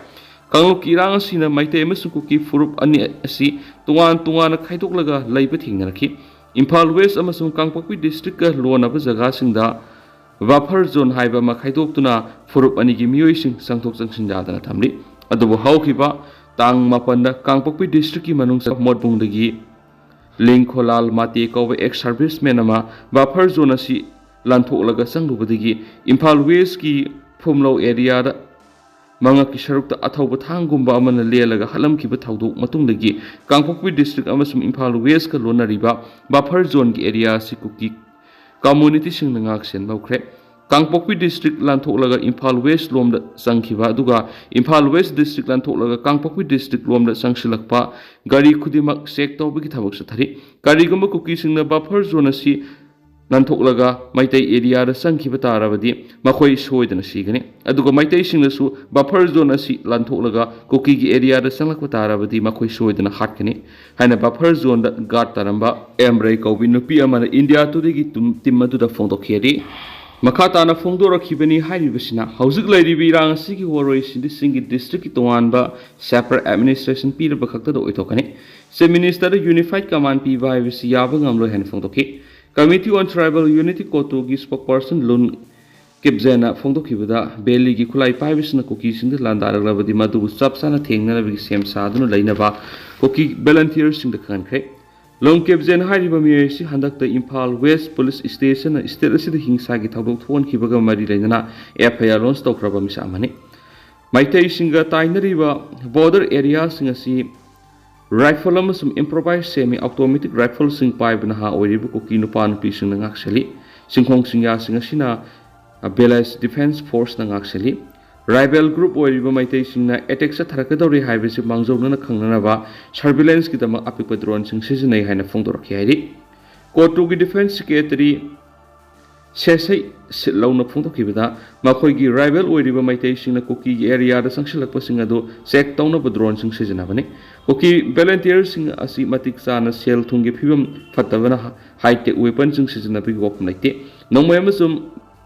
ꯀꯥꯡꯂꯨꯞꯀꯤ ꯏꯔꯥꯡ ꯑꯁꯤꯅ ꯃꯩꯇꯩ ꯑꯃꯁꯨꯡ ꯀꯨꯀꯤ ꯐꯨꯔꯨꯞ ꯑꯅꯤ ꯑꯁꯤ ꯇꯣꯉꯥꯟ ꯇꯣꯉꯥꯟꯅ ꯈꯥꯏꯗꯣꯛꯂꯒ ꯂꯩꯕ ꯊꯦꯡꯅꯔꯛꯈꯤ꯫ ꯏꯝꯐꯥꯜ ꯋꯦꯁ ꯑꯃꯁꯨꯡ ꯀꯥꯡꯄꯣꯛꯄꯤ ꯗꯤꯁꯇ꯭ꯔꯤꯛꯀ ꯂꯣꯟꯅꯕ ꯖꯒꯥꯁꯤꯡꯗ ꯕꯐꯔ ꯖꯣꯟ ꯍꯥꯏꯕ ꯑꯃ ꯈꯥꯏꯗꯣꯛꯇꯨꯅ ꯐꯨꯔꯨꯞ ꯑꯅꯤꯒꯤ ꯃꯤꯑꯣꯏꯁꯤꯡ ꯆꯪꯊꯣꯛ ꯆꯪꯁꯤꯟ ꯌꯥꯗꯅ ꯊꯝꯂꯤ꯫ ꯑꯗꯨꯕꯨ ꯍꯧꯈꯤꯕ ꯇꯥꯡ ꯃꯥꯄꯟꯗ ꯀꯥꯡꯄꯣꯛꯄꯤ ꯗꯤꯁꯇ꯭ꯔꯤꯛꯀꯤ ꯃꯅꯨꯡ ꯃꯣꯠꯕꯨꯡꯗꯒꯤ ꯂꯤꯡꯈꯣꯂꯥꯜ ꯃꯥꯇꯦ ꯀꯧꯕ ꯑꯦꯛꯁ ꯁꯥꯔꯚꯤꯁꯃꯦꯟ ꯑꯃ ꯕꯐꯔ ꯖꯣꯟ ꯑꯁꯤ ꯂꯥꯟꯊꯣꯛꯂꯒ ꯆꯪꯂꯨꯕꯗꯒꯤ ꯏꯝꯐꯥꯜ ꯋꯦꯁꯀꯤ ꯐꯨꯝꯂꯧ ꯑꯦꯔꯤꯌꯥꯗ ꯃꯉꯛꯀꯤ ꯁꯔꯨꯛꯇ ꯑꯊꯧꯕ ꯊꯥꯡꯒꯨꯝꯕ ꯑꯃꯅ ꯂꯦꯜꯂꯒ ꯍꯥꯠꯂꯝꯈꯤꯕ ꯊꯧꯗꯣꯛ ꯃꯇꯨꯡꯗꯒꯤ ꯀꯥꯡꯄꯣꯛꯄꯤ ꯗꯤꯁꯇ꯭ꯔꯤꯛ ꯑꯃꯁꯨꯡ ꯏꯝꯐꯥꯜ ꯋꯦꯁꯀ ꯂꯣꯟꯅꯔꯤꯕ ꯕꯐꯔ ꯖꯣꯟꯒꯤ ꯑꯦꯔꯤꯌꯥ ꯑꯁꯤ ꯀꯨꯀꯤ ꯀꯝꯃꯨꯅꯤꯇꯤꯁꯤꯡꯅ ꯉꯥꯛ ꯁꯦꯟ ꯂꯧꯈ꯭ꯔꯦ꯫ ꯀꯥꯡꯄꯣꯛꯄꯤ ꯗꯤꯁꯇ꯭ꯔꯤꯛ ꯂꯥꯟꯊꯣꯛꯂꯒ ꯏꯝꯐꯥꯜ ꯋꯦꯁ ꯂꯣꯝꯗ ꯆꯪꯈꯤꯕ, ꯑꯗꯨꯒ ꯏꯝꯐꯥꯜ ꯋꯦꯁ ꯗꯤꯁꯇ꯭ꯔꯤꯛ ꯂꯥꯟꯊꯣꯛꯂꯒ ꯀꯥꯡꯄꯣꯛꯄꯤ ꯗꯤꯁꯇ꯭ꯔꯤꯛ ꯂꯣꯝꯗ ꯆꯪꯁꯤꯜꯂꯛꯄ ꯒꯥꯔꯤ ꯈꯨꯗꯤꯡꯃꯛ ꯆꯦꯛ ꯇꯧꯕꯒꯤ ꯊꯕꯛ ꯆꯠꯊꯔꯤ꯫ ꯀꯔꯤꯒꯨꯝꯕ ꯀꯨꯀꯤꯁꯤꯡꯅ ꯕꯐꯔ ꯖꯣꯟ ꯑꯁꯤ ꯂꯥꯟꯊꯣꯛꯂꯒ ꯃꯩꯇꯩ ꯑꯦꯔꯤꯌꯥꯗ ꯆꯪꯈꯤꯕ ꯇꯥꯔꯕꯗꯤ ꯃꯈꯣꯏ ꯁꯣꯏꯗꯅ ꯁꯤꯒꯅꯤ꯫ ꯑꯗꯨꯒ ꯃꯩꯇꯩꯁꯤꯡꯅꯁꯨ ꯕꯐꯔ ꯖꯣꯟ ꯑꯁꯤ ꯂꯥꯟꯊꯣꯛꯂꯒ ꯀꯨꯀꯤꯒꯤ ꯑꯦꯔꯤꯌꯥꯗ ꯆꯪꯂꯛꯄ ꯇꯥꯔꯕꯗꯤ ꯃꯈꯣꯏ ꯁꯣꯏꯗꯅ ꯍꯥꯠꯀꯅꯤ ꯍꯥꯏꯅ ꯕꯐꯔ ꯖꯣꯟꯗ ꯒꯥꯔꯗ ꯇꯥꯔꯝꯕ ꯑꯦꯝ ꯔꯩ ꯀꯧꯕꯤ ꯅꯨꯄꯤ ꯑꯃꯅ ꯏꯟꯗꯤꯌꯥ ꯇꯨꯗꯦꯒꯤ ꯇꯨꯝ-, ꯇꯤꯝ ꯑꯗꯨꯗ ꯐꯣꯡꯗꯣꯛꯈꯤ꯫ ꯃꯈꯥ ꯇꯥꯅ ꯐꯣꯡꯗꯣꯔꯛꯈꯤꯕꯅꯤ꯫ ꯍꯥꯏꯔꯤꯕꯁꯤꯅ ꯍꯧꯖꯤꯛ ꯂꯩꯔꯤꯕ ꯏꯔꯥꯡ ꯑꯁꯤꯒꯤ ꯋꯥꯔꯣꯏꯁꯤꯗꯤ ꯆꯤꯡꯒꯤ ꯗꯤꯁꯇ꯭ꯔꯤꯛꯀꯤ ꯇꯣꯉꯥꯟꯕ ꯁꯦꯄꯔꯦꯠ ꯑꯦꯗꯃꯤꯅꯤꯁꯇ꯭ꯔꯦꯁꯟ ꯄꯤꯔꯕ ꯈꯛꯇꯗ ꯑꯣꯏꯊꯣꯛꯀꯅꯤ꯫ ꯆꯤꯐ ꯃꯤꯅꯤꯁꯇꯔꯗ ꯌꯨꯅꯤꯐꯥꯏꯗ ꯀꯃꯥꯟ ꯄꯤꯕ ꯍꯥꯏꯕꯁꯤ ꯌꯥꯕ ꯉꯝꯂꯣꯏ ꯍꯥꯏꯅ ꯐꯣꯡꯗꯣꯛꯈꯤ꯫ Committee on Tribal Unity, ꯀꯣꯇꯨꯒꯤ ꯁ꯭ꯄꯣꯛꯄꯔꯁꯟ ꯂꯨꯟ ꯀꯤꯞꯖꯦꯟꯅ ꯐꯣꯡꯗꯣꯛꯈꯤꯕꯗ, ꯚꯦꯂꯤꯒꯤ ꯈꯨꯠꯂꯥꯏ ꯄꯥꯏꯕꯁꯤꯡꯅ ꯀꯨꯀꯤꯁꯤꯡꯗ ꯂꯥꯟꯗꯥꯔꯛꯂꯕꯗꯤ ꯃꯗꯨꯕꯨ ꯆꯞ ꯆꯥꯅ ꯊꯦꯡꯅꯅꯕꯒꯤ ꯁꯦꯝ ꯁꯥꯗꯨꯅ ꯂꯩꯅꯕ ꯀꯨꯀꯤ ꯚꯣꯂꯨꯟꯇꯤꯌꯔꯁꯤꯡꯗ ꯈꯪꯍꯟꯈ꯭ꯔꯦ꯫ ꯂꯨꯟ ꯀꯤꯞꯖꯦꯟ ꯍꯥꯏꯔꯤꯕ ꯃꯤꯑꯣꯏ ꯑꯁꯤ ꯍꯟꯗꯛꯇ ꯏꯝꯐꯥꯜ ꯋꯦꯁ ꯄꯨꯂꯤꯁ ꯁ꯭ꯇꯦꯁꯟꯅ ꯁ꯭ꯇꯦꯠ ꯑꯁꯤꯗ ꯍꯤꯡꯁꯥꯒꯤ ꯊꯧꯗꯣꯛ ꯊꯣꯛꯍꯟꯈꯤꯕꯒ ꯃꯔꯤ ꯂꯩꯅꯅ ꯑꯦꯐ ꯑꯥꯏ ꯑꯥꯔ ꯂꯣꯟꯆ ꯇꯧꯈ꯭ꯔꯕ ꯃꯤꯁꯛ ꯑꯃꯅꯤ꯫ ꯃꯩꯇꯩꯁꯤꯡꯒ ꯇꯥꯏꯅꯔꯤꯕ ꯕꯣꯔꯗꯔ ꯑꯦꯔꯤꯌꯥꯁꯤꯡ ꯑꯁꯤ ꯔꯥꯏꯐꯜ ꯑꯃꯁꯨꯡ ꯏꯝꯄ꯭ꯔꯣꯚꯥꯏꯖ ꯁꯦꯃꯤ ꯑꯣꯇꯣꯃꯦꯇꯤꯛ ꯔꯥꯏꯐꯜꯁꯤꯡ ꯄꯥꯏꯕꯅ ꯍꯥ ꯑꯣꯏꯔꯤꯕ ꯀꯨꯀꯤ ꯅꯨꯄꯥ ꯅꯨꯄꯤꯁꯤꯡꯅ ꯉꯥꯛꯁꯦꯜꯂꯤ꯫ ꯆꯤꯡꯈꯣꯡ ꯆꯤꯡꯌꯥꯁꯤꯡ ꯑꯁꯤꯅ ꯚꯤꯂꯦꯖ ꯗꯤꯐꯦꯟꯁ ꯐꯣꯔꯁꯅ ꯉꯥꯛꯁꯦꯜꯂꯤ꯫ ꯔꯥꯏꯕꯦꯜ ꯒ꯭ꯔꯨꯞ ꯑꯣꯏꯔꯤꯕ ꯃꯩꯇꯩꯁꯤꯡꯅ ꯑꯦꯇꯦꯛ ꯆꯠꯊꯔꯛꯀꯗꯧꯔꯤ ꯍꯥꯏꯕꯁꯤ ꯃꯥꯡꯖꯧꯅꯅ ꯈꯪꯅꯅꯕ ꯁꯔꯚꯤꯂꯦꯟꯁꯀꯤꯗꯃꯛ ꯑꯄꯤꯛꯄ ꯗ꯭ꯔꯣꯟꯁꯤꯡ ꯁꯤꯖꯤꯟꯅꯩ ꯍꯥꯏꯅ ꯐꯣꯡꯗꯣꯔꯛꯈꯤ ꯍꯥꯏꯔꯤ꯫ ꯀꯣꯇꯨꯒꯤ ꯗꯤꯐꯦꯟꯁ ꯁꯦꯀ꯭ꯔꯦꯇꯔꯤ ꯁꯦꯁꯩ ꯁꯤꯠ ꯂꯧꯅ ꯐꯣꯡꯗꯣꯛꯈꯤꯕꯗ, ꯃꯈꯣꯏꯒꯤ ꯔꯥꯏꯕꯦꯜ ꯑꯣꯏꯔꯤꯕ ꯃꯩꯇꯩꯁꯤꯡꯅ ꯀꯨꯀꯤꯒꯤ ꯑꯦꯔꯤꯌꯥꯗ ꯆꯪꯁꯤꯜꯂꯛꯄꯁꯤꯡ ꯑꯗꯨ ꯆꯦꯛ ꯇꯧꯅꯕ ꯗ꯭ꯔꯣꯟꯁꯤꯡ ꯁꯤꯖꯤꯟꯅꯕꯅꯤ꯫ ꯀꯨꯀꯤ ꯚꯣꯂꯨꯟꯇꯤꯌꯔꯁꯤꯡ ꯑꯁꯤ ꯃꯇꯤꯛ ꯆꯥꯅ ꯁꯦꯜ ꯊꯨꯝꯒꯤ ꯐꯤꯕꯝ ꯐꯠꯇꯕꯅ ꯍꯥꯏ-ꯇꯦꯛ ꯋꯦꯄꯟꯁꯤꯡ ꯁꯤꯖꯤꯟꯅꯕꯒꯤ ꯋꯥꯐꯝ ꯂꯩꯇꯦ꯫ ꯅꯣꯡꯃꯩ ꯑꯃꯁꯨꯡ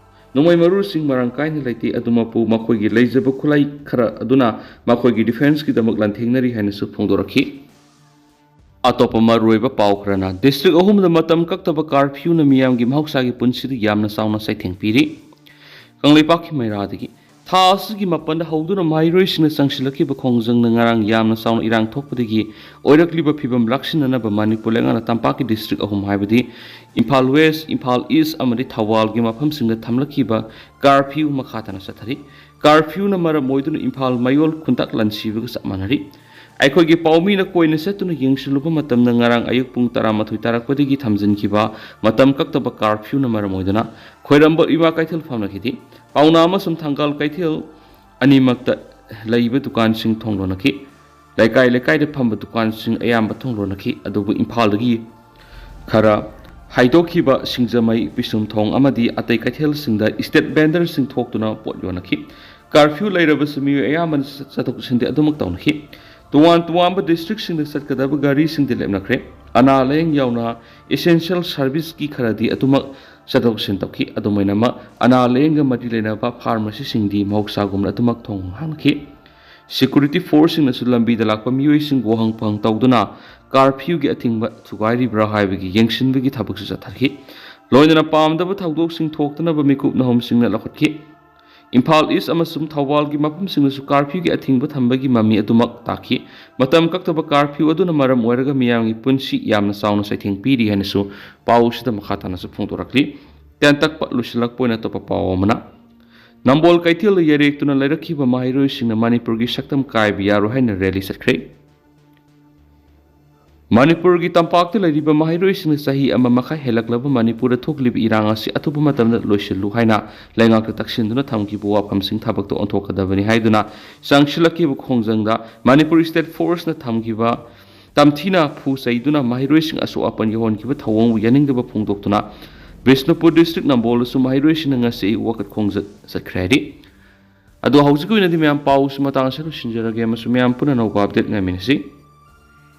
ꯅꯣꯡꯃꯩ ꯃꯔꯨꯁꯤꯡ ꯃꯔꯥꯡ ꯀꯥꯏꯅ ꯂꯩꯇꯦ, ꯑꯗꯨꯃꯛꯄꯨ ꯃꯈꯣꯏꯒꯤ ꯂꯩꯖꯕ ꯈꯨꯠꯂꯥꯏ ꯈꯔ ꯑꯗꯨꯅ ꯃꯈꯣꯏꯒꯤ ꯗꯤꯐꯦꯟꯁꯀꯤꯗꯃꯛ ꯂꯥꯟꯊꯦꯡꯅꯔꯤ ꯍꯥꯏꯅꯁꯨ ꯐꯣꯡꯗꯣꯔꯛꯈꯤ꯫ ꯑꯇꯣꯞꯄ ꯃꯔꯨꯑꯣꯏꯕ ꯄꯥꯎ ꯈꯔꯅ, ꯗꯤꯁꯇ꯭ꯔꯤꯛ ꯑꯍꯨꯝꯗ ꯃꯇꯝ ꯀꯛꯇꯕ ꯀꯥꯔꯐ꯭ꯌꯨꯅ ꯃꯤꯌꯥꯝꯒꯤ ꯃꯍꯧꯁꯥꯒꯤ ꯄꯨꯟꯁꯤꯗ ꯌꯥꯝꯅ ꯆꯥꯎꯅ ꯆꯩꯊꯦꯡ ꯄꯤꯔꯤ꯫ ꯀꯪꯂꯩꯄꯥꯛꯀꯤ ꯃꯩꯔꯥꯗꯒꯤ, ꯊꯥ ꯑꯁꯤꯒꯤ ꯃꯥꯄꯟꯗ ꯍꯧꯗꯨꯅ ꯃꯍꯩꯔꯣꯏꯁꯤꯡꯅ ꯆꯪꯁꯤꯜꯂꯛꯈꯤꯕ ꯈꯣꯡꯖꯪꯅ ꯉꯔꯥꯡ ꯌꯥꯝꯅ ꯆꯥꯎꯅ ꯏꯔꯥꯡ ꯊꯣꯛꯄꯗꯒꯤ ꯑꯣꯏꯔꯛꯂꯤꯕ ꯐꯤꯕꯝ ꯂꯥꯛꯁꯤꯟꯅꯅꯕ ꯃꯅꯤꯄꯨꯔ ꯂꯩꯉꯥꯛꯅ ꯇꯝꯄꯥꯛꯀꯤ ꯗꯤꯁꯇ꯭ꯔꯤꯛ ꯑꯍꯨꯝ, ꯍꯥꯏꯕꯗꯤ ꯏꯝꯐꯥꯜ ꯋꯦꯁ, ꯏꯝꯐꯥꯜ ꯏꯁ ꯑꯃꯗꯤ ꯊꯧꯕꯥꯜꯒꯤ ꯃꯐꯝꯁꯤꯡꯗ ꯊꯝꯂꯛꯈꯤꯕ ꯀꯥꯔꯐ꯭ꯌꯨ ꯃꯈꯥ ꯇꯥꯅ ꯆꯠꯊꯔꯤ꯫ ꯀꯥꯔꯐ꯭ꯌꯨꯅ ꯃꯔꯝ ꯑꯣꯏꯗꯨꯅ ꯏꯝꯐꯥꯜ ꯃꯌꯣꯜ ꯈꯨꯟꯇꯥꯛ ꯂꯥꯟꯁꯤꯕꯒ ꯆꯞ ꯃꯥꯟꯅꯔꯤ꯫ ꯑꯩꯈꯣꯏꯒꯤ ꯄꯥꯎꯃꯤꯅ ꯀꯣꯏꯅ ꯆꯠꯇꯨꯅ ꯌꯦꯡꯁꯤꯜꯂꯨꯕ ꯃꯇꯝꯗ, ꯉꯔꯥꯡ ꯑꯌꯨꯛ ꯄꯨꯡ ꯇꯔꯥꯃꯥꯊꯣꯏ ꯇꯥꯔꯛꯄꯗꯒꯤ ꯊꯝꯖꯤꯟꯈꯤꯕ ꯃꯇꯝ ꯀꯛꯇꯕ ꯀꯥꯔꯐ꯭ꯌꯨꯅ ꯃꯔꯝ ꯑꯣꯏꯗꯨꯅ ꯈ꯭ꯋꯥꯏꯔꯝꯕ ꯏꯃꯥ ꯀꯩꯊꯦꯜ ꯐꯝꯅꯈꯤꯗꯦ꯫ ꯄꯥꯎꯅꯥ ꯑꯃꯁꯨꯡ ꯊꯪꯒꯥꯜ ꯀꯩꯊꯦꯜ ꯑꯅꯤꯃꯛꯇ ꯂꯩꯕ ꯗꯨꯀꯥꯟꯁꯤꯡ ꯊꯣꯡ ꯂꯣꯟꯅꯈꯤ꯫ ꯂꯩꯀꯥꯏ ꯂꯩꯀꯥꯏꯗ ꯐꯝꯕ ꯗꯨꯀꯥꯟꯁꯤꯡ ꯑꯌꯥꯝꯕ ꯊꯣꯡ ꯂꯣꯟꯅꯈꯤ, ꯑꯗꯨꯕꯨ ꯏꯝꯐꯥꯜꯗꯒꯤ ꯈꯔ ꯍꯥꯏꯗꯣꯛꯈꯤꯕ ꯁꯤꯡꯖꯃꯩ, ꯄꯤꯁꯨꯝꯊꯣꯡ ꯑꯃꯗꯤ ꯑꯇꯩ ꯀꯩꯊꯦꯜꯁꯤꯡꯗ ꯁ꯭ꯇ꯭ꯔꯤꯠ ꯚꯦꯟꯗꯔꯁꯤꯡ ꯊꯣꯛꯇꯨꯅ ꯄꯣꯠ ꯌꯣꯟꯅꯈꯤ꯫ ꯀꯥꯔꯐ꯭ꯌꯨ ꯂꯩꯔꯕꯁꯨ ꯃꯤꯑꯣꯏ ꯑꯌꯥꯝꯕꯅ ꯆꯠꯊꯣꯛ ꯆꯠꯁꯤꯟꯗꯤ ꯑꯗꯨꯃꯛ ꯇꯧꯅꯈꯤ꯫ ꯇꯣꯉꯥꯟ ꯇꯣꯉꯥꯟꯕ ꯗꯤꯁꯇ꯭ꯔꯤꯛꯁꯤꯡꯗ ꯆꯠꯀꯗꯕ ꯒꯥꯔꯤꯁꯤꯡꯗꯤ ꯂꯦꯞꯅꯈ꯭ꯔꯦ꯫ ꯑꯅꯥ ꯂꯥꯌꯦꯡ ꯌꯥꯎꯅ ꯏꯁꯦꯟꯁꯤꯌꯦꯜ ꯁꯔꯚꯤꯁꯀꯤ ꯈꯔꯗꯤ ꯑꯗꯨꯃꯛ ꯆꯠꯊꯣꯛ ꯆꯠꯁꯤꯟ ꯇꯧꯈꯤ꯫ ꯑꯗꯨꯝ ꯑꯣꯏꯅꯃꯛ, ꯑꯅꯥ ꯂꯥꯌꯦꯡꯒ ꯃꯔꯤ ꯂꯩꯅꯕ ꯐꯥꯔꯃꯥꯁꯤꯁꯤꯡꯗꯤ ꯃꯍꯧꯁꯥꯒꯨꯝꯅ ꯑꯗꯨꯃꯛ ꯊꯣꯡ ꯍꯥꯡꯈꯤ꯫ ꯁꯦꯀ꯭ꯌꯨꯔꯤꯇꯤ ꯐꯣꯔꯁꯁꯤꯡꯅꯁꯨ ꯂꯝꯕꯤꯗ ꯂꯥꯛꯄ ꯃꯤꯑꯣꯏꯁꯤꯡ ꯋꯥꯍꯪ ꯄꯨꯍꯪ ꯇꯧꯗꯨꯅ ꯀꯥꯔꯐ꯭ꯌꯨꯒꯤ ꯑꯊꯤꯡꯕ ꯊꯨꯒꯥꯏꯔꯤꯕ꯭ꯔꯥ ꯍꯥꯏꯕꯒꯤ ꯌꯦꯡꯁꯤꯟꯕꯒꯤ ꯊꯕꯛꯁꯨ ꯆꯠꯊꯈꯤ꯫ ꯂꯣꯏꯅꯅ ꯄꯥꯝꯗꯕ ꯊꯧꯗꯣꯛꯁꯤꯡ ꯊꯣꯛꯇꯅꯕ ꯃꯤꯀꯨꯞ ꯅꯍꯨꯝꯁꯤꯡꯅ ꯂꯧꯈꯠꯈꯤ꯫ ꯏꯝꯐꯥꯜ ꯏꯁ ꯑꯃꯁꯨꯡ ꯊꯧꯕꯥꯜꯒꯤ ꯃꯐꯝꯁꯤꯡꯗꯁꯨ ꯀꯥꯔꯐ꯭ꯌꯨꯒꯤ ꯑꯊꯤꯡꯕ ꯊꯝꯕꯒꯤ ꯃꯃꯤ ꯑꯗꯨꯃꯛ ꯇꯥꯈꯤ꯫ ꯃꯇꯝ ꯀꯛꯇꯕ ꯀꯥꯔꯐ꯭ꯌꯨ ꯑꯗꯨꯅ ꯃꯔꯝ ꯑꯣꯏꯔꯒ ꯃꯤꯌꯥꯝꯒꯤ ꯄꯨꯟꯁꯤ ꯌꯥꯝꯅ ꯆꯥꯎꯅ ꯆꯩꯊꯦꯡ ꯄꯤꯔꯤ ꯍꯥꯏꯅꯁꯨ ꯄꯥꯎ ꯑꯁꯤꯗ ꯃꯈꯥ ꯇꯥꯅꯁꯨ ꯐꯣꯡꯗꯣꯔꯛꯂꯤ꯫ ꯇꯦꯟꯇꯛꯄ ꯂꯣꯏꯁꯤꯜꯂꯛꯄ ꯑꯣꯏꯅ ꯑꯇꯣꯞꯄ ꯄꯥꯎ ꯑꯃꯅ, ꯅꯝꯕꯣꯜ ꯀꯩꯊꯦꯜꯗ ꯌꯩꯔꯦꯛꯇꯨꯅ ꯂꯩꯔꯛꯈꯤꯕ ꯃꯍꯩꯔꯣꯏꯁꯤꯡꯅ ꯃꯅꯤꯄꯨꯔꯒꯤ ꯁꯛꯇꯝ ꯀꯥꯏꯕ ꯌꯥꯔꯣꯏ ꯍꯥꯏꯅ ꯔꯦꯂꯤ ꯆꯠꯈ꯭ꯔꯦ꯫ ꯃꯅꯤꯄꯨꯔꯒꯤ ꯇꯝꯄꯥꯛꯇ ꯂꯩꯔꯤꯕ ꯃꯍꯩꯔꯣꯏꯁꯤꯡꯅ ꯆꯍꯤ ꯑꯃ ꯃꯈꯥꯏ ꯍꯦꯜꯂꯛꯂꯕ ꯃꯅꯤꯄꯨꯔꯗ ꯊꯣꯛꯂꯤꯕ ꯏꯔꯥꯡ ꯑꯁꯤ ꯑꯊꯨꯕ ꯃꯇꯝꯗ ꯂꯣꯏꯁꯤꯜꯂꯨ ꯍꯥꯏꯅ ꯂꯩꯉꯥꯛꯇ ꯇꯛꯁꯤꯟꯗꯨꯅ ꯊꯝꯈꯤꯕ ꯋꯥꯐꯝꯁꯤꯡ ꯊꯕꯛꯇ ꯑꯣꯟꯊꯣꯛꯀꯗꯕꯅꯤ ꯍꯥꯏꯗꯨꯅ ꯆꯪꯁꯤꯜꯂꯛꯈꯤꯕ ꯈꯣꯡꯖꯪꯗ ꯃꯅꯤꯄꯨꯔ ꯁ꯭ꯇꯦꯠ ꯐꯣꯔꯁꯅ ꯊꯝꯈꯤꯕ ꯇꯝꯊꯤꯅ ꯐꯨ ꯆꯩꯗꯨꯅ ꯃꯍꯩꯔꯣꯏꯁꯤꯡ ꯑꯁꯣꯛ ꯑꯄꯟ ꯌꯧꯍꯟꯈꯤꯕ ꯊꯧꯑꯣꯡꯕꯨ ꯌꯥꯅꯤꯡꯗꯕ ꯐꯣꯡꯗꯣꯛꯇꯨꯅ ꯕꯤꯁꯅꯨꯄꯨꯔ ꯗꯤꯁꯇ꯭ꯔꯤꯛ ꯅꯝꯕꯣꯜꯗꯁꯨ ꯃꯍꯩꯔꯣꯏꯁꯤꯡꯅ ꯉꯁꯤ ꯋꯥꯀꯠ ꯈꯣꯡꯆꯠ ꯆꯠꯈ꯭ꯔꯦ ꯍꯥꯏꯔꯤ꯫ ꯑꯗꯣ ꯍꯧꯖꯤꯛꯀꯤ ꯑꯣꯏꯅꯗꯤ ꯃꯌꯥꯝ ꯄꯥꯎꯁꯤ ꯃꯇꯥꯡ ꯑꯁꯤꯗ ꯂꯣꯏꯁꯤꯟꯖꯔꯒꯦ ꯑꯃꯁꯨꯡ ꯃꯌꯥꯝ ꯄꯨꯟꯅ ꯑꯅꯧꯕ ꯑꯞꯗꯦꯠ ꯉꯥꯏꯃꯤꯟꯅꯁꯤ꯫